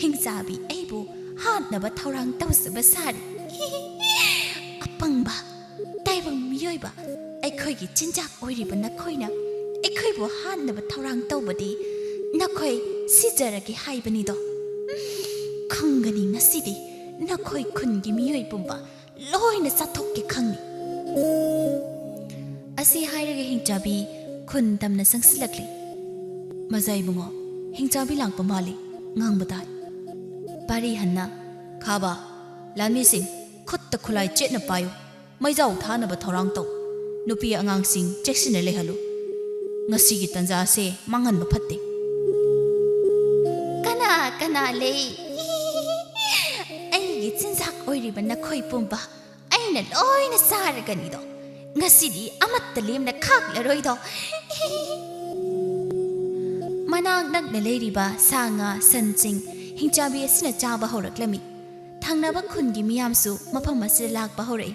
ꯍꯤꯡꯆꯥꯕꯤ ꯑꯩꯕꯨ ꯍꯥꯠꯅꯕ ꯊꯧꯔꯥꯡ ꯇꯧꯖꯕ ꯁꯥꯔꯤ꯫ ꯑꯄꯪꯕ, ꯇꯥꯏꯕꯪ ꯃꯤꯑꯣꯏꯕ, ꯑꯩꯈꯣꯏꯒꯤ ꯆꯤꯟꯖꯥꯛ ꯑꯣꯏꯔꯤꯕ ꯅꯈꯣꯏꯅ ꯑꯩꯈꯣꯏꯕꯨ ꯍꯥꯠꯅꯕ ꯊꯧꯔꯥꯡ ꯇꯧꯕꯗꯤ ꯅꯈꯣꯏ ꯁꯤꯖꯔꯒꯦ ꯍꯥꯏꯕꯅꯤꯗꯣ꯫ ꯈꯪꯒꯅꯤ ꯉꯁꯤꯗꯤ ꯅꯈꯣꯏ ꯈꯨꯟꯒꯤ ꯃꯤꯑꯣꯏ ꯄꯨꯝꯕ ꯂꯣꯏꯅ ꯆꯥꯊꯣꯛꯀꯦ ꯈꯪꯅꯤ꯫" ꯑꯁꯤ ꯍꯥꯏꯔꯒ ꯍꯤꯡꯆꯥꯕꯤ ꯈꯨꯟ ꯇꯝꯅ ꯆꯪꯁꯤꯜꯂꯛꯂꯤ꯫ "ꯃꯖꯥ ꯏꯕꯨꯡꯉꯣ, ꯍꯤꯡꯆꯥꯕꯤ ꯂꯥꯛꯄ ꯃꯥꯜꯂꯤ, ꯉꯥꯡꯕ ꯇꯥꯏ꯫" ꯄꯥꯔꯤ ꯍꯟꯅ, "ꯈꯥꯕ, ꯂꯥꯟꯃꯤꯁꯤꯡ, ꯈꯨꯠꯇ ꯈꯨꯠꯂꯥꯏ ꯆꯦꯠꯅ ꯄꯥꯏꯌꯨ꯫ ꯃꯩꯖꯥꯎ ꯊꯥꯅꯕ ꯊꯧꯔꯥꯡ ꯇꯧ꯫ ꯅꯨꯄꯤ ꯑꯉꯥꯡꯁꯤꯡ ꯆꯦꯛꯁꯤꯟꯅ ꯂꯩꯍꯜꯂꯨ꯫ ꯉꯁꯤꯒꯤ ꯇꯟꯖꯥ ꯑꯁꯦ ꯃꯥꯡꯍꯟꯕ ꯐꯠꯇꯦ꯫" "ꯀꯅꯥ ꯀꯅꯥ ꯂꯩ? ꯑꯩꯒꯤ ꯆꯤꯟꯖꯥꯛ ꯑꯣꯏꯔꯤꯕ ꯅꯈꯣꯏ ꯄꯨꯝꯕ ꯑꯩꯅ ꯂꯣꯏꯅ ꯆꯥꯔꯒꯅꯤꯗꯣ꯫ ꯉꯁꯤꯗꯤ ꯑꯃꯠꯇ ꯂꯦꯝꯅ ꯈꯥꯛꯂꯔꯣꯏꯗꯣ꯫" ꯃꯅꯥꯛ ꯅꯛꯅ ꯂꯩꯔꯤꯕ ꯁꯥ ꯉꯥ, ꯁꯟꯁꯤꯡ ꯍꯤꯡꯆꯥꯕꯤ ꯑꯁꯤꯅ ꯆꯥꯕ ꯍꯧꯔꯛꯂꯝꯃꯤ꯫ ꯊꯪꯅꯕ ꯈꯨꯟꯒꯤ ꯃꯤꯌꯥꯝꯁꯨ ꯃꯐꯝ ꯑꯁꯤꯗ ꯂꯥꯛꯄ ꯍꯧꯔꯛꯏ꯫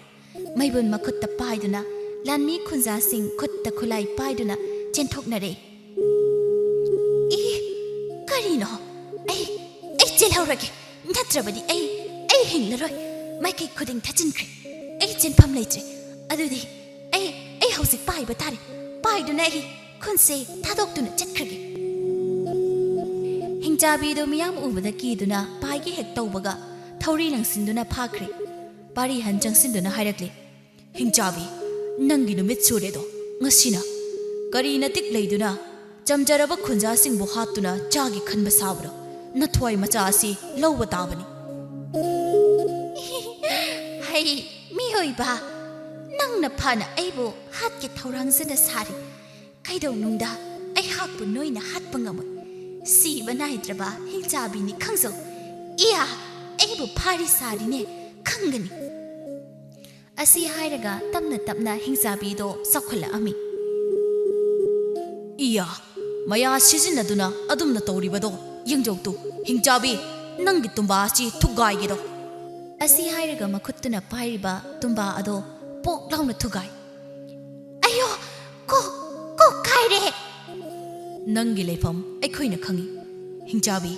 ꯃꯩꯕꯨꯟ ꯃꯈꯨꯠꯇ ꯄꯥꯏꯗꯨꯅ ꯂꯥꯟꯃꯤ ꯈꯨꯟꯖꯥꯁꯤꯡ ꯈꯨꯠꯇ ꯈꯨꯠꯂꯥꯏ ꯄꯥꯏꯗꯨꯅ ꯆꯦꯟꯊꯣꯛꯅꯔꯦ꯫ "ꯏ, ꯀꯔꯤꯅꯣ? ꯑꯩ, ꯑꯩ ꯆꯦꯜꯍꯧꯔꯒꯦ, ꯅꯠꯇ꯭ꯔꯕꯗꯤ ꯑꯩ, ꯑꯩ ꯍꯤꯡꯂꯔꯣꯏ꯫ ꯃꯥꯏꯀꯩ ꯈꯨꯗꯤꯡ ꯊꯠꯆꯤꯟꯈ꯭ꯔꯦ꯫ ꯑꯩ ꯆꯦꯟꯐꯝ ꯂꯩꯇ꯭ꯔꯦ꯫ ꯑꯗꯨꯗꯤ ꯑꯩ, ꯑꯩ ꯍꯧꯖꯤꯛ ꯄꯥꯏꯕ ꯇꯥꯔꯦ꯫ ꯄꯥꯏꯗꯨꯅ ꯑꯩ ꯈꯨꯟꯁꯦ ꯊꯥꯗꯣꯛꯇꯨꯅ ꯆꯠꯈ꯭ꯔꯒꯦ꯫" ꯍꯤꯡꯆꯥꯕꯤꯗꯨ ꯃꯤꯌꯥꯝ ꯎꯕꯗ ꯀꯤꯗꯨꯅ ꯄꯥꯏꯒꯦ ꯍꯦꯛ ꯇꯧꯕꯒ ꯊꯧꯔꯤ ꯂꯪꯁꯤꯟꯗꯨꯅ ꯐꯥꯈ꯭ꯔꯦ꯫ ꯄꯥꯔꯤꯍꯟ ꯆꯪꯁꯤꯟꯗꯨꯅ ꯍꯥꯏꯔꯛꯂꯦ, "ꯍꯤꯡꯆꯥꯕꯤ, ꯅꯪꯒꯤ ꯅꯨꯃꯤꯠ ꯁꯨꯔꯦꯗꯣ ꯉꯁꯤꯅ꯫ ꯀꯔꯤ ꯅꯇꯤꯛ ꯂꯩꯗꯨꯅ ꯆꯝꯖꯔꯕ ꯈꯨꯟꯖꯥꯁꯤꯡꯕꯨ ꯍꯥꯠꯇꯨꯅ ꯆꯥꯒꯦ ꯈꯟꯕ ꯁꯥꯕꯅꯣ? ꯅꯊ꯭ꯋꯥꯏ ꯃꯆꯥ ꯑꯁꯤ ꯂꯧꯕ ꯇꯥꯕꯅꯤ꯫" "ꯍꯩ, ꯃꯤꯑꯣꯏꯕ, ꯅꯪꯅ ꯐꯅ ꯑꯩꯕꯨ ꯍꯥꯠꯀꯦ ꯊꯧꯔꯥꯡꯖꯅ ꯁꯥꯔꯤ꯫ ꯀꯩꯗꯧꯅꯨꯡꯗ ꯑꯩꯍꯥꯛꯄꯨ ꯅꯣꯏꯅ ꯍꯥꯠꯄ ꯉꯝꯃꯣꯏ꯫ ꯁꯤꯕ ꯅꯥꯏꯗ꯭ꯔꯕ ꯍꯤꯡꯆꯥꯕꯤꯅꯤ ꯈꯪꯖꯧ꯫ ꯏꯌꯥ, ꯑꯩꯕꯨ ꯐꯥꯔꯤ ꯁꯥꯔꯤꯅꯦ, ꯈꯪꯒꯅꯤ꯫" ꯑꯁꯤ ꯍꯥꯏꯔꯒ ꯇꯞꯅ ꯇꯞꯅ ꯍꯤꯡꯆꯥꯕꯤꯗꯣ ꯆꯥꯎꯈꯠꯂꯛꯑꯝꯃꯤ꯫ "ꯏꯌꯥ, ꯃꯌꯥ ꯁꯤꯖꯤꯟꯅꯗꯨꯅ ꯑꯗꯨꯝꯅ ꯇꯧꯔꯤꯕꯗꯣ ꯌꯦꯡꯖꯧ ꯇꯨ꯫ ꯍꯤꯡꯆꯥꯕꯤ, ꯅꯪꯒꯤ ꯇꯨꯝꯕꯥ ꯑꯁꯤ ꯊꯨꯒꯥꯏꯒꯦꯗꯣ꯫" ꯑꯁꯤ ꯍꯥꯏꯔꯒ ꯃꯈꯨꯠꯇꯨꯅ ꯄꯥꯏꯔꯤꯕ ꯇꯨꯝꯕꯥ ꯑꯗꯣ ꯄꯣꯛ ꯂꯥꯎꯅ ꯊꯨꯒꯥꯏ꯫ "ꯑꯌꯣ, ꯀꯣꯛ, ꯀꯣꯛ ꯀꯥꯏꯔꯦ!" "ꯅꯪꯒꯤ ꯂꯩꯐꯝ ꯑꯩꯈꯣꯏꯅ ꯈꯪꯏ꯫ ꯍꯤꯡꯆꯥꯕꯤ,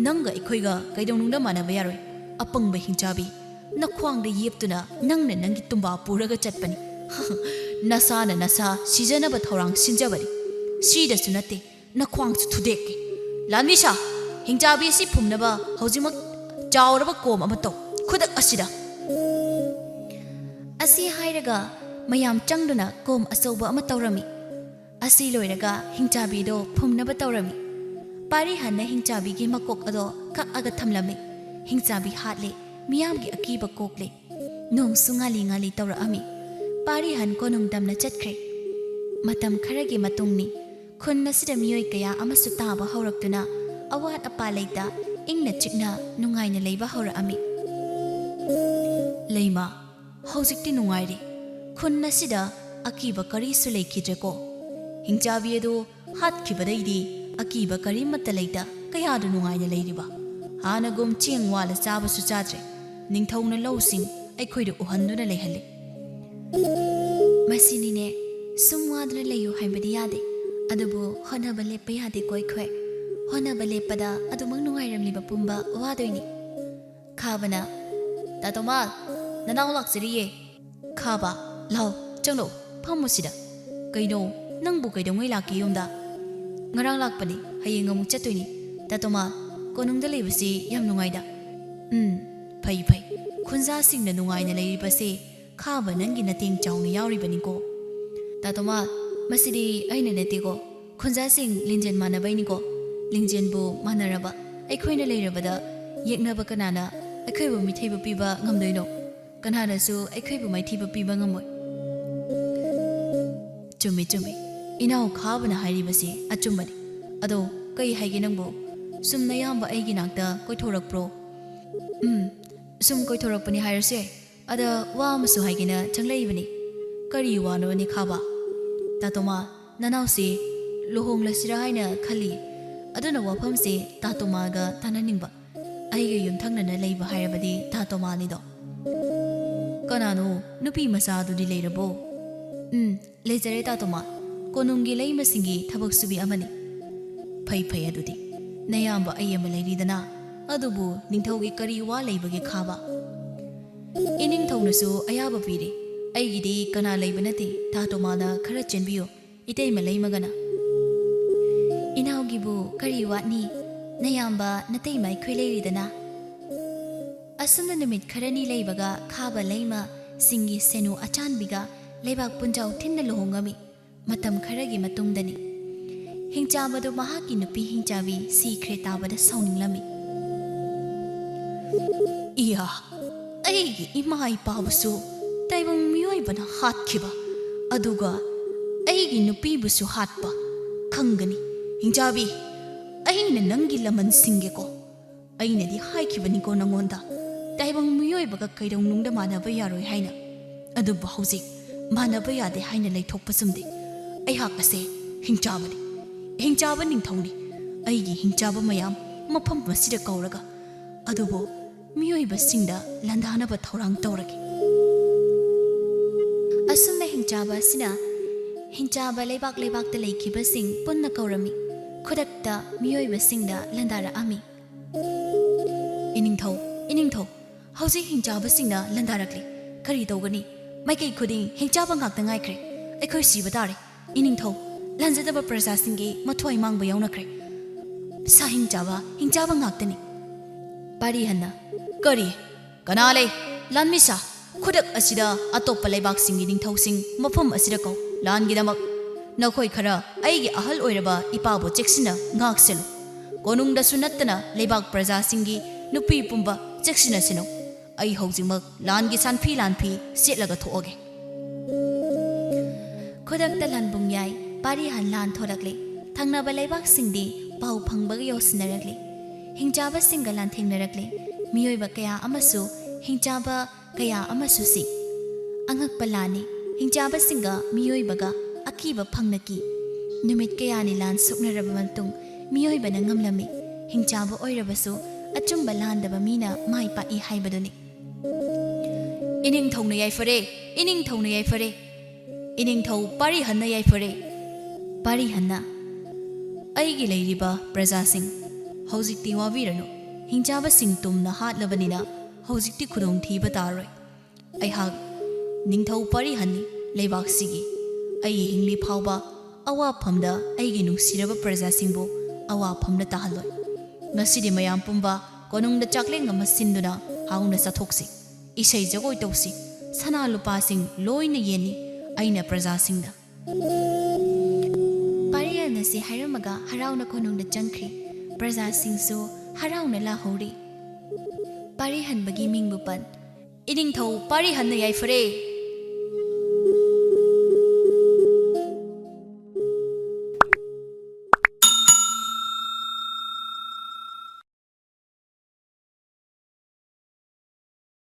ꯅꯪꯒ ꯑꯩꯈꯣꯏꯒ ꯀꯩꯗꯧꯅꯨꯡꯗ ꯃꯥꯟꯅꯕ ꯌꯥꯔꯣꯏ꯫ ꯑꯄꯪꯕ ꯍꯤꯡꯆꯥꯕꯤ, ꯅꯈ꯭ꯋꯥꯡꯗ ꯌꯦꯞꯇꯨꯅ ꯅꯪꯅ ꯅꯪꯒꯤ ꯇꯨꯝꯕꯥ ꯄꯨꯔꯒ ꯆꯠꯄꯅꯤ꯫ ꯅꯁꯥꯅ ꯅꯁꯥ ꯁꯤꯖꯅꯕ ꯊꯧꯔꯥꯡ ꯁꯤꯟꯖꯕꯅꯤ꯫ ꯁꯤꯗꯁꯨ ꯅꯠꯇꯦ, ꯅꯈ꯭ꯋꯥꯡꯁꯨ ꯊꯨꯗꯦꯛꯀꯦ꯫ ꯂꯥꯟꯃꯤꯁꯥ, ꯍꯤꯡꯆꯥꯕꯤ ꯑꯁꯤ ꯐꯨꯝꯅꯕ ꯍꯧꯖꯤꯛꯃꯛ ꯆꯥꯎꯔꯕ ꯀꯣꯝ ꯑꯃ ꯇꯧ, ꯈꯨꯗꯛ ꯑꯁꯤꯗ꯫" ꯑꯁꯤ ꯍꯥꯏꯔꯒ ꯃꯌꯥꯝ ꯆꯪꯗꯨꯅ ꯀꯣꯝ ꯑꯆꯧꯕ ꯑꯃ ꯇꯧꯔꯝꯃꯤ꯫ ꯑꯁꯤ ꯂꯣꯏꯔꯒ ꯍꯤꯡꯆꯥꯕꯤꯗꯣ ꯐꯨꯝꯅꯕ ꯇꯧꯔꯝꯃꯤ꯫ ꯄꯥꯔꯤꯍꯟꯅ ꯍꯤꯡꯆꯥꯕꯤꯒꯤ ꯃꯀꯣꯛ ꯑꯗꯣ ꯀꯛꯑꯒ ꯊꯝꯂꯝꯃꯤ꯫ ꯍꯤꯡꯆꯥꯕꯤ ꯍꯥꯠꯂꯦ, ꯃꯤꯌꯥꯝꯒꯤ ꯑꯀꯤꯕ ꯀꯣꯛꯂꯦ꯫ ꯅꯣꯡꯁꯨ ꯉꯥꯂꯤ ꯉꯥꯂꯤ ꯇꯧꯔꯛꯑꯝꯃꯤ꯫ ꯄꯥꯔꯤꯍꯟ ꯀꯣꯅꯨꯡ ꯇꯝꯅ ꯆꯠꯈ꯭ꯔꯦ꯫ ꯃꯇꯝ ꯈꯔꯒꯤ ꯃꯇꯨꯡꯅꯤ꯫ ꯈꯨꯟ ꯑꯁꯤꯗ ꯃꯤꯑꯣꯏ ꯀꯌꯥ ꯑꯃꯁꯨ ꯇꯥꯕ ꯍꯧꯔꯛꯇꯨꯅ ꯑꯋꯥꯠ ꯑꯄꯥ ꯂꯩꯇ ꯏꯪꯅ ꯆꯤꯛꯅ ꯅꯨꯡꯉꯥꯏꯅ ꯂꯩꯕ ꯍꯧꯔꯛꯑꯝꯃꯤ꯫ "ꯂꯩꯃ, ꯍꯧꯖꯤꯛꯇꯤ ꯅꯨꯡꯉꯥꯏꯔꯦ꯫ ꯈꯨꯟ ꯑꯁꯤꯗ ꯑꯀꯤꯕ ꯀꯔꯤꯁꯨ ꯂꯩꯈꯤꯗ꯭ꯔꯦꯀꯣ꯫ ꯍꯤꯡꯆꯥꯕꯤ ꯑꯗꯨ ꯍꯥꯠꯈꯤꯕꯗꯩꯗꯤ ꯑꯀꯤꯕ ꯀꯔꯤꯃꯠꯇ ꯂꯩꯇ ꯀꯌꯥꯗ ꯅꯨꯡꯉꯥꯏꯅ ꯂꯩꯔꯤꯕ꯫ ꯍꯥꯟꯅꯒꯨꯝ ꯆꯦꯡ ꯋꯥꯜꯂ ꯆꯥꯕꯁꯨ ꯆꯥꯗ꯭ꯔꯦ꯫ ꯅꯤꯡꯊꯧꯅ ꯂꯧꯁꯤꯡ ꯑꯩꯈꯣꯏꯗ ꯎꯍꯟꯗꯨꯅ ꯂꯩꯍꯜꯂꯦ꯫" ꯃꯁꯤꯅꯤꯅꯦ, ꯁꯨꯝ ꯋꯥꯗꯨꯅ ꯂꯩꯌꯨ ꯍꯥꯏꯕꯗꯤ ꯌꯥꯗꯦ, ꯑꯗꯨꯕꯨ ꯍꯣꯠꯅꯕ ꯂꯦꯞꯄ ꯌꯥꯗꯦꯀꯣ ꯑꯩꯈꯣꯏ꯫ ꯍꯣꯠꯅꯕ ꯂꯦꯞꯄꯗ ꯑꯗꯨꯃꯛ ꯅꯨꯡꯉꯥꯏꯔꯝꯂꯤꯕ ꯄꯨꯝꯕ ꯋꯥꯗꯣꯏꯅꯤ꯫ ꯈꯥꯕꯅ, "ꯇꯥꯇꯣꯃꯥꯜ, ꯅꯅꯥꯎ ꯂꯥꯛꯆꯔꯤꯌꯦ꯫" "ꯈꯥꯕ, ꯂꯥꯎ, ꯆꯪꯂꯛꯎ, ꯐꯝꯃꯨ ꯁꯤꯗ꯫" "ꯀꯩꯅꯣ, ꯅꯪꯕꯨ ꯀꯩꯗꯧꯉꯩ ꯂꯥꯛꯀꯦ ꯌꯨꯝꯗ?" "ꯉꯔꯥꯡ ꯂꯥꯛꯄꯅꯤ, ꯍꯌꯦꯡ ꯑꯃꯨꯛ ꯆꯠꯇꯣꯏꯅꯤ꯫" "ꯇꯥꯇꯣꯃꯥꯜ, ꯀꯣꯅꯨꯡꯗ ꯂꯩꯕꯁꯤ ꯌꯥꯝ ꯅꯨꯡꯉꯥꯏꯗ꯫" "ꯎꯝ, ꯐꯩ ꯐꯩ, ꯈꯨꯟꯖꯥꯁꯤꯡꯅ ꯅꯨꯡꯉꯥꯏꯅ ꯂꯩꯔꯤꯕꯁꯦ ꯈꯥꯕ ꯅꯪꯒꯤ ꯅꯇꯦꯡ ꯆꯥꯎꯅ ꯌꯥꯎꯔꯤꯕꯅꯤꯀꯣ꯫" "ꯇꯥꯇꯣꯃꯥꯜ, ꯃꯁꯤꯗꯤ ꯑꯩꯅ ꯅꯠꯇꯦꯀꯣ, ꯈꯨꯟꯖꯥꯁꯤꯡ ꯂꯤꯡꯖꯦꯜ ꯃꯥꯟꯅꯕꯩꯅꯤꯀꯣ꯫ ꯂꯤꯡꯖꯦꯜꯕꯨ ꯃꯥꯟꯅꯔꯕ ꯑꯩꯈꯣꯏꯅ ꯂꯩꯔꯕꯗ ꯌꯦꯛꯅꯕ ꯀꯅꯥꯅ ꯑꯩꯈꯣꯏꯕꯨ ꯃꯤꯊꯩꯕ ꯄꯤꯕ ꯉꯝꯗꯣꯏꯅꯣ? ꯀꯅꯥꯅꯁꯨ ꯑꯩꯈꯣꯏꯕꯨ ꯃꯥꯏꯊꯤꯕ ꯄꯤꯕ ꯉꯝꯃꯣꯏ꯫" "ꯆꯨꯝꯃꯤ, ꯆꯨꯝꯃꯤ꯫ ꯏꯅꯥꯎ ꯈꯥꯕꯅ ꯍꯥꯏꯔꯤꯕꯁꯤ ꯑꯆꯨꯝꯕꯅꯤ꯫ ꯑꯗꯣ ꯀꯩ ꯍꯥꯏꯒꯦ ꯅꯪꯕꯨ? ꯁꯨꯝ ꯅꯌꯥꯝꯕ ꯑꯩꯒꯤ ꯅꯥꯛꯇ ꯀꯣꯏꯊꯣꯔꯛꯄ꯭ꯔꯣ?" "ꯎꯝ, ꯁꯨꯝ ꯀꯣꯏꯊꯣꯔꯛꯄꯅꯤ ꯍꯥꯏꯔꯁꯨ ꯌꯥꯏ꯫ ꯑꯗ ꯋꯥ ꯑꯃꯁꯨ ꯍꯥꯏꯒꯦꯅ ꯆꯪꯂꯛꯏꯕꯅꯤ꯫" "ꯀꯔꯤ ꯋꯥꯅꯣꯅꯦ ꯈꯥꯕ?" "ꯇꯥꯇꯣꯃꯥ, ꯅꯅꯥꯎꯁꯤ ꯂꯨꯍꯣꯡꯂꯁꯤꯔꯥ ꯍꯥꯏꯅ ꯈꯜꯂꯤ꯫ ꯑꯗꯨꯅ ꯋꯥꯐꯝꯁꯤ ꯇꯥꯇꯣꯃꯥꯒ ꯇꯥꯟꯅꯅꯤꯡꯕ꯫ ꯑꯩꯒ ꯌꯨꯝꯊꯪꯅꯅ ꯂꯩꯕ ꯍꯥꯏꯔꯕꯗꯤ ꯇꯥꯇꯣꯃꯥꯅꯤꯗꯣ꯫" "ꯀꯅꯥꯅꯣ? ꯅꯨꯄꯤ ꯃꯆꯥꯗꯨꯗꯤ ꯂꯩꯔꯕꯣ?" "ꯎꯝ, ꯂꯩꯖꯔꯦ ꯇꯥꯇꯣꯃꯥ꯫ ꯀꯣꯅꯨꯡꯒꯤ ꯂꯩꯃꯁꯤꯡꯒꯤ ꯊꯕꯛ ꯁꯨꯕꯤ ꯑꯃꯅꯤ꯫" "ꯐꯩ ꯐꯩ ꯑꯗꯨꯗꯤ꯫ ꯅꯌꯥꯝꯕ ꯑꯩ ꯑꯃ ꯂꯩꯔꯤꯗꯅ꯫ ꯑꯗꯨꯕꯨ ꯅꯤꯡꯊꯧꯒꯤ ꯀꯔꯤ ꯋꯥ ꯂꯩꯕꯒꯦ ꯈꯥꯕ?" "ꯏꯅꯤꯡꯊꯧꯅꯁꯨ ꯑꯌꯥꯕ ꯄꯤꯔꯦ꯫ ꯑꯩꯒꯤꯗꯤ ꯀꯅꯥ ꯂꯩꯕ ꯅꯠꯇꯦ, ꯇꯥꯇꯣꯃꯥꯅ ꯈꯔ ꯆꯦꯟꯕꯤꯌꯨ, ꯏꯇꯩꯃ ꯂꯩꯃꯒꯅ꯫" "ꯏꯅꯥꯎꯒꯤꯕꯨ ꯀꯔꯤ ꯋꯥꯠꯅꯤ? ꯅꯌꯥꯝꯕ ꯅꯇꯩꯃ ꯑꯩꯈꯣꯏ ꯂꯩꯔꯤꯗꯅ꯫" ꯑꯁꯨꯝꯅ ꯅꯨꯃꯤꯠ ꯈꯔꯅꯤ ꯂꯩꯕꯒ ꯈꯥꯕ ꯂꯩꯃ ꯁꯤꯡꯒꯤ ꯁꯦꯅꯨ ꯑꯆꯥꯟꯕꯤꯒ ꯂꯩꯕꯥꯛ ꯄꯨꯟꯖꯥꯎ ꯊꯤꯟꯅ ꯂꯨꯍꯣꯡꯉꯝꯃꯤ꯫ ꯃꯇꯝ ꯈꯔꯒꯤ ꯃꯇꯨꯡꯗꯅꯤ꯫ ꯍꯤꯡꯆꯥꯕꯗꯨ ꯃꯍꯥꯛꯀꯤ ꯅꯨꯄꯤ ꯍꯤꯡꯆꯥꯕꯤ ꯁꯤꯈ꯭ꯔꯦ ꯇꯥꯕꯗ ꯁꯥꯎꯅꯤꯡꯂꯝꯃꯤ꯫ "ꯏꯌꯥ, ꯑꯩꯒꯤ ꯏꯃꯥ ꯏꯄꯥꯕꯨꯁꯨ ꯇꯥꯏꯕꯪ ꯃꯤꯑꯣꯏꯕꯅ ꯍꯥꯠꯈꯤꯕ, ꯑꯗꯨꯒ ꯑꯩꯒꯤ ꯅꯨꯄꯤꯕꯨꯁꯨ ꯍꯥꯠꯄ꯫ ꯈꯪꯒꯅꯤ, ꯍꯤꯡꯆꯥꯕꯤ, ꯑꯩꯅ ꯅꯪꯒꯤ ꯂꯃꯟ ꯁꯤꯡꯒꯦꯀꯣ꯫ ꯑꯩꯅꯗꯤ ꯍꯥꯏꯈꯤꯕꯅꯤꯀꯣ ꯅꯉꯣꯟꯗ, ꯇꯥꯏꯕꯪ ꯃꯤꯑꯣꯏꯕꯒ ꯀꯩꯗꯧꯅꯨꯡꯗ ꯃꯥꯟꯅꯕ ꯌꯥꯔꯣꯏ ꯍꯥꯏꯅ꯫ ꯑꯗꯨꯕꯨ ꯍꯧꯖꯤꯛ ꯃꯥꯟꯅꯕ ꯌꯥꯗꯦ ꯍꯥꯏꯅ ꯂꯩꯊꯣꯛꯄ ꯆꯨꯝꯗꯦ꯫ ꯑꯩꯍꯥꯛ ꯑꯁꯦ ꯍꯤꯡꯆꯥꯕꯅꯤ, ꯍꯤꯡꯆꯥꯕ ꯅꯤꯡꯊꯧꯅꯤ꯫ ꯑꯩꯒꯤ ꯍꯤꯡꯆꯥꯕ ꯃꯌꯥꯝ ꯃꯐꯝ ꯑꯁꯤꯗ ꯀꯧꯔꯒ, ꯑꯗꯨꯕꯨ ꯃꯤꯑꯣꯏꯕꯁꯤꯡꯗ ꯂꯥꯟꯗꯥꯅꯕ ꯊꯧꯔꯥꯡ ꯇꯧꯔꯒꯦ꯫" ꯑꯁꯨꯝꯅ ꯍꯤꯡꯆꯥꯕ ꯑꯁꯤꯅ ꯍꯤꯡꯆꯥꯕ ꯂꯩꯕꯥꯛ ꯂꯩꯕꯥꯛꯇ ꯂꯩꯈꯤꯕꯁꯤꯡ ꯄꯨꯟꯅ ꯀꯧꯔꯝꯃꯤ꯫ ꯈꯨꯗꯛꯇ ꯃꯤꯑꯣꯏꯕꯁꯤꯡꯗ ꯂꯥꯟꯗꯥꯔꯛꯑꯝꯃꯤ꯫ "ꯏꯅꯤꯡꯊꯧ, ꯏꯅꯤꯡꯊꯧ, ꯍꯧꯖꯤꯛ ꯍꯤꯡꯆꯥꯕꯁꯤꯡꯅ ꯂꯥꯟꯗꯥꯔꯛꯂꯦ꯫ ꯀꯔꯤ ꯇꯧꯒꯅꯤ? ꯃꯥꯏꯀꯩ ꯈꯨꯗꯤꯡ ꯍꯤꯡꯆꯥꯕ ꯉꯥꯛꯇ ꯉꯥꯏꯈ꯭ꯔꯦ꯫ ꯑꯩꯈꯣꯏ ꯁꯤꯕ ꯇꯥꯔꯦ꯫ ꯏꯅꯤꯡꯊꯧ, ꯂꯥꯟꯖꯗꯕ ꯄ꯭ꯔꯖꯥꯁꯤꯡꯒꯤ ꯃꯊ꯭ꯋꯥꯏ ꯃꯥꯡꯕ ꯌꯥꯎꯅꯈ꯭ꯔꯦ꯫ ꯁꯥ ꯍꯤꯡꯆꯥꯕ, ꯍꯤꯡꯆꯥꯕ ꯉꯥꯛꯇꯅꯤ꯫" ꯄꯥꯔꯤꯍꯟꯅ, "ꯀꯔꯤ? ꯀꯅꯥ ꯂꯩ? ꯂꯥꯟꯃꯤꯁꯥ, ꯈꯨꯗꯛ ꯑꯁꯤꯗ ꯑꯇꯣꯞꯄ ꯂꯩꯕꯥꯛꯁꯤꯡꯒꯤ ꯅꯤꯡꯊꯧꯁꯤꯡ ꯃꯐꯝ ꯑꯁꯤꯗ ꯀꯧ꯫ ꯂꯥꯟꯒꯤꯗꯃꯛ ꯅꯈꯣꯏ ꯈꯔ ꯑꯩꯒꯤ ꯑꯍꯜ ꯑꯣꯏꯔꯕ ꯏꯄꯥꯕꯨ ꯆꯦꯛꯁꯤꯟꯅ ꯉꯥꯛꯁꯦꯜꯂꯨ꯫ ꯀꯣꯅꯨꯡꯗꯁꯨ ꯅꯠꯇꯅ ꯂꯩꯕꯥꯛ ꯄ꯭ꯔꯖꯥꯁꯤꯡꯒꯤ ꯅꯨꯄꯤ ꯄꯨꯝꯕ ꯆꯦꯛꯁꯤꯟꯅꯁꯤꯅꯧ꯫ ꯑꯩ ꯍꯧꯖꯤꯛꯃꯛ ꯂꯥꯟꯒꯤ ꯁꯟꯐꯤ ꯂꯥꯟꯐꯤ ꯁꯦꯠꯂꯒ ꯊꯣꯛꯑꯒꯦ꯫" ꯈꯨꯗꯛꯇ ꯂꯥꯟꯕꯨꯡ ꯌꯥꯏ꯫ ꯄꯥꯔꯤꯍꯟ ꯂꯥꯟ ꯊꯣꯛꯂꯛꯂꯦ꯫ ꯊꯪꯅꯕ ꯂꯩꯕꯥꯛꯁꯤꯡꯗꯤ ꯄꯥꯎ ꯐꯪꯕꯒ ꯌꯧꯁꯤꯟꯅꯔꯛꯂꯦ꯫ ꯍꯤꯡꯆꯥꯕꯁꯤꯡꯒ ꯂꯥꯟꯊꯦꯡꯅꯔꯛꯂꯦ꯫ ꯃꯤꯑꯣꯏꯕ ꯀꯌꯥ ꯑꯃꯁꯨ, ꯍꯤꯡꯆꯥꯕ ꯀꯌꯥ ꯑꯃꯁꯨ ꯁꯤ꯫ ꯑꯉꯛꯄ ꯂꯥꯟꯅꯤ꯫ ꯍꯤꯡꯆꯥꯕꯁꯤꯡꯒ ꯃꯤꯑꯣꯏꯕꯒ ꯑꯀꯤꯕ ꯐꯪꯅꯈꯤ꯫ ꯅꯨꯃꯤꯠ ꯀꯌꯥꯅꯤ ꯂꯥꯟ ꯁꯣꯛꯅꯔꯕ ꯃꯇꯨꯡ ꯃꯤꯑꯣꯏꯕꯅ ꯉꯝꯂꯝꯃꯤ꯫ ꯍꯤꯡꯆꯥꯕ ꯑꯣꯏꯔꯕꯁꯨ ꯑꯆꯨꯝꯕ ꯂꯥꯟꯗꯕ ꯃꯤꯅ ꯃꯥꯏ ꯄꯥꯛꯏ ꯍꯥꯏꯕꯗꯨꯅꯤ꯫ "ꯏꯅꯤꯡꯊꯧꯅ ꯌꯥꯏꯐꯔꯦ, ꯏꯅꯤꯡꯊꯧꯅ ꯌꯥꯏꯐꯔꯦ, ꯏꯅꯤꯡꯊꯧ ꯄꯥꯔꯤꯍꯟꯅ ꯌꯥꯏꯐꯔꯦ꯫" ꯄꯥꯔꯤꯍꯟꯅ, "ꯑꯩꯒꯤ ꯂꯩꯔꯤꯕ ꯄ꯭ꯔꯖꯥꯁꯤꯡ, ꯍꯧꯖꯤꯛꯇꯤ ꯋꯥꯕꯤꯔꯅꯨ꯫ ꯍꯤꯡꯆꯥꯕꯁꯤꯡ ꯇꯨꯝꯅ ꯍꯥꯠꯂꯕꯅꯤꯅ ꯍꯧꯖꯤꯛꯇꯤ ꯈꯨꯗꯣꯡꯊꯤꯕ ꯇꯥꯔꯣꯏ꯫ ꯑꯩꯍꯥꯛ ꯅꯤꯡꯊꯧ ꯄꯥꯔꯤꯍꯟꯅꯤ꯫ ꯂꯩꯕꯥꯛꯁꯤꯒꯤ ꯑꯩ ꯍꯤꯡꯂꯤ ꯐꯥꯎꯕ ꯑꯋꯥꯐꯝꯗ ꯑꯩꯒꯤ ꯅꯨꯡꯁꯤꯔꯕ ꯄ꯭ꯔꯖꯥꯁꯤꯡꯕꯨ ꯑꯋꯥꯐꯝꯗ ꯇꯥꯍꯜꯂꯣꯏ꯫ ꯉꯁꯤꯗꯤ ꯃꯌꯥꯝ ꯄꯨꯝꯕ ꯀꯣꯅꯨꯡꯗ ꯆꯥꯛꯂꯦꯟ ꯑꯃ ꯁꯤꯟꯗꯨꯅ ꯍꯥꯎꯅ ꯆꯥꯊꯣꯛꯁꯤ, ꯏꯁꯩ ꯖꯒꯣꯏ ꯇꯧꯁꯤ, ꯁꯅꯥ ꯂꯨꯄꯥꯁꯤꯡ ꯂꯣꯏꯅ ꯌꯦꯟꯅꯤ ꯑꯩꯅ ꯄ꯭ꯔꯖꯥꯁꯤꯡꯗ꯫" ꯄꯥꯔꯤꯍꯟ ꯑꯁꯤ ꯍꯥꯏꯔꯝꯃꯒ ꯍꯔꯥꯎꯅ ꯀꯣꯅꯨꯡꯗ ꯆꯪꯈ꯭ꯔꯤ꯫ ꯄ꯭ꯔꯖꯥꯁꯤꯡꯁꯨ ꯍꯔꯥꯎꯅ ꯂꯥꯍꯧꯔꯤ꯫ ꯄꯥꯔꯤꯍꯟꯕꯒꯤ ꯃꯤꯡꯕꯨ ꯄꯟ꯫ "ꯏꯅꯤꯡꯊꯧ ꯄꯥꯔꯤꯍꯟꯅ ꯌꯥꯏꯐꯔꯦ,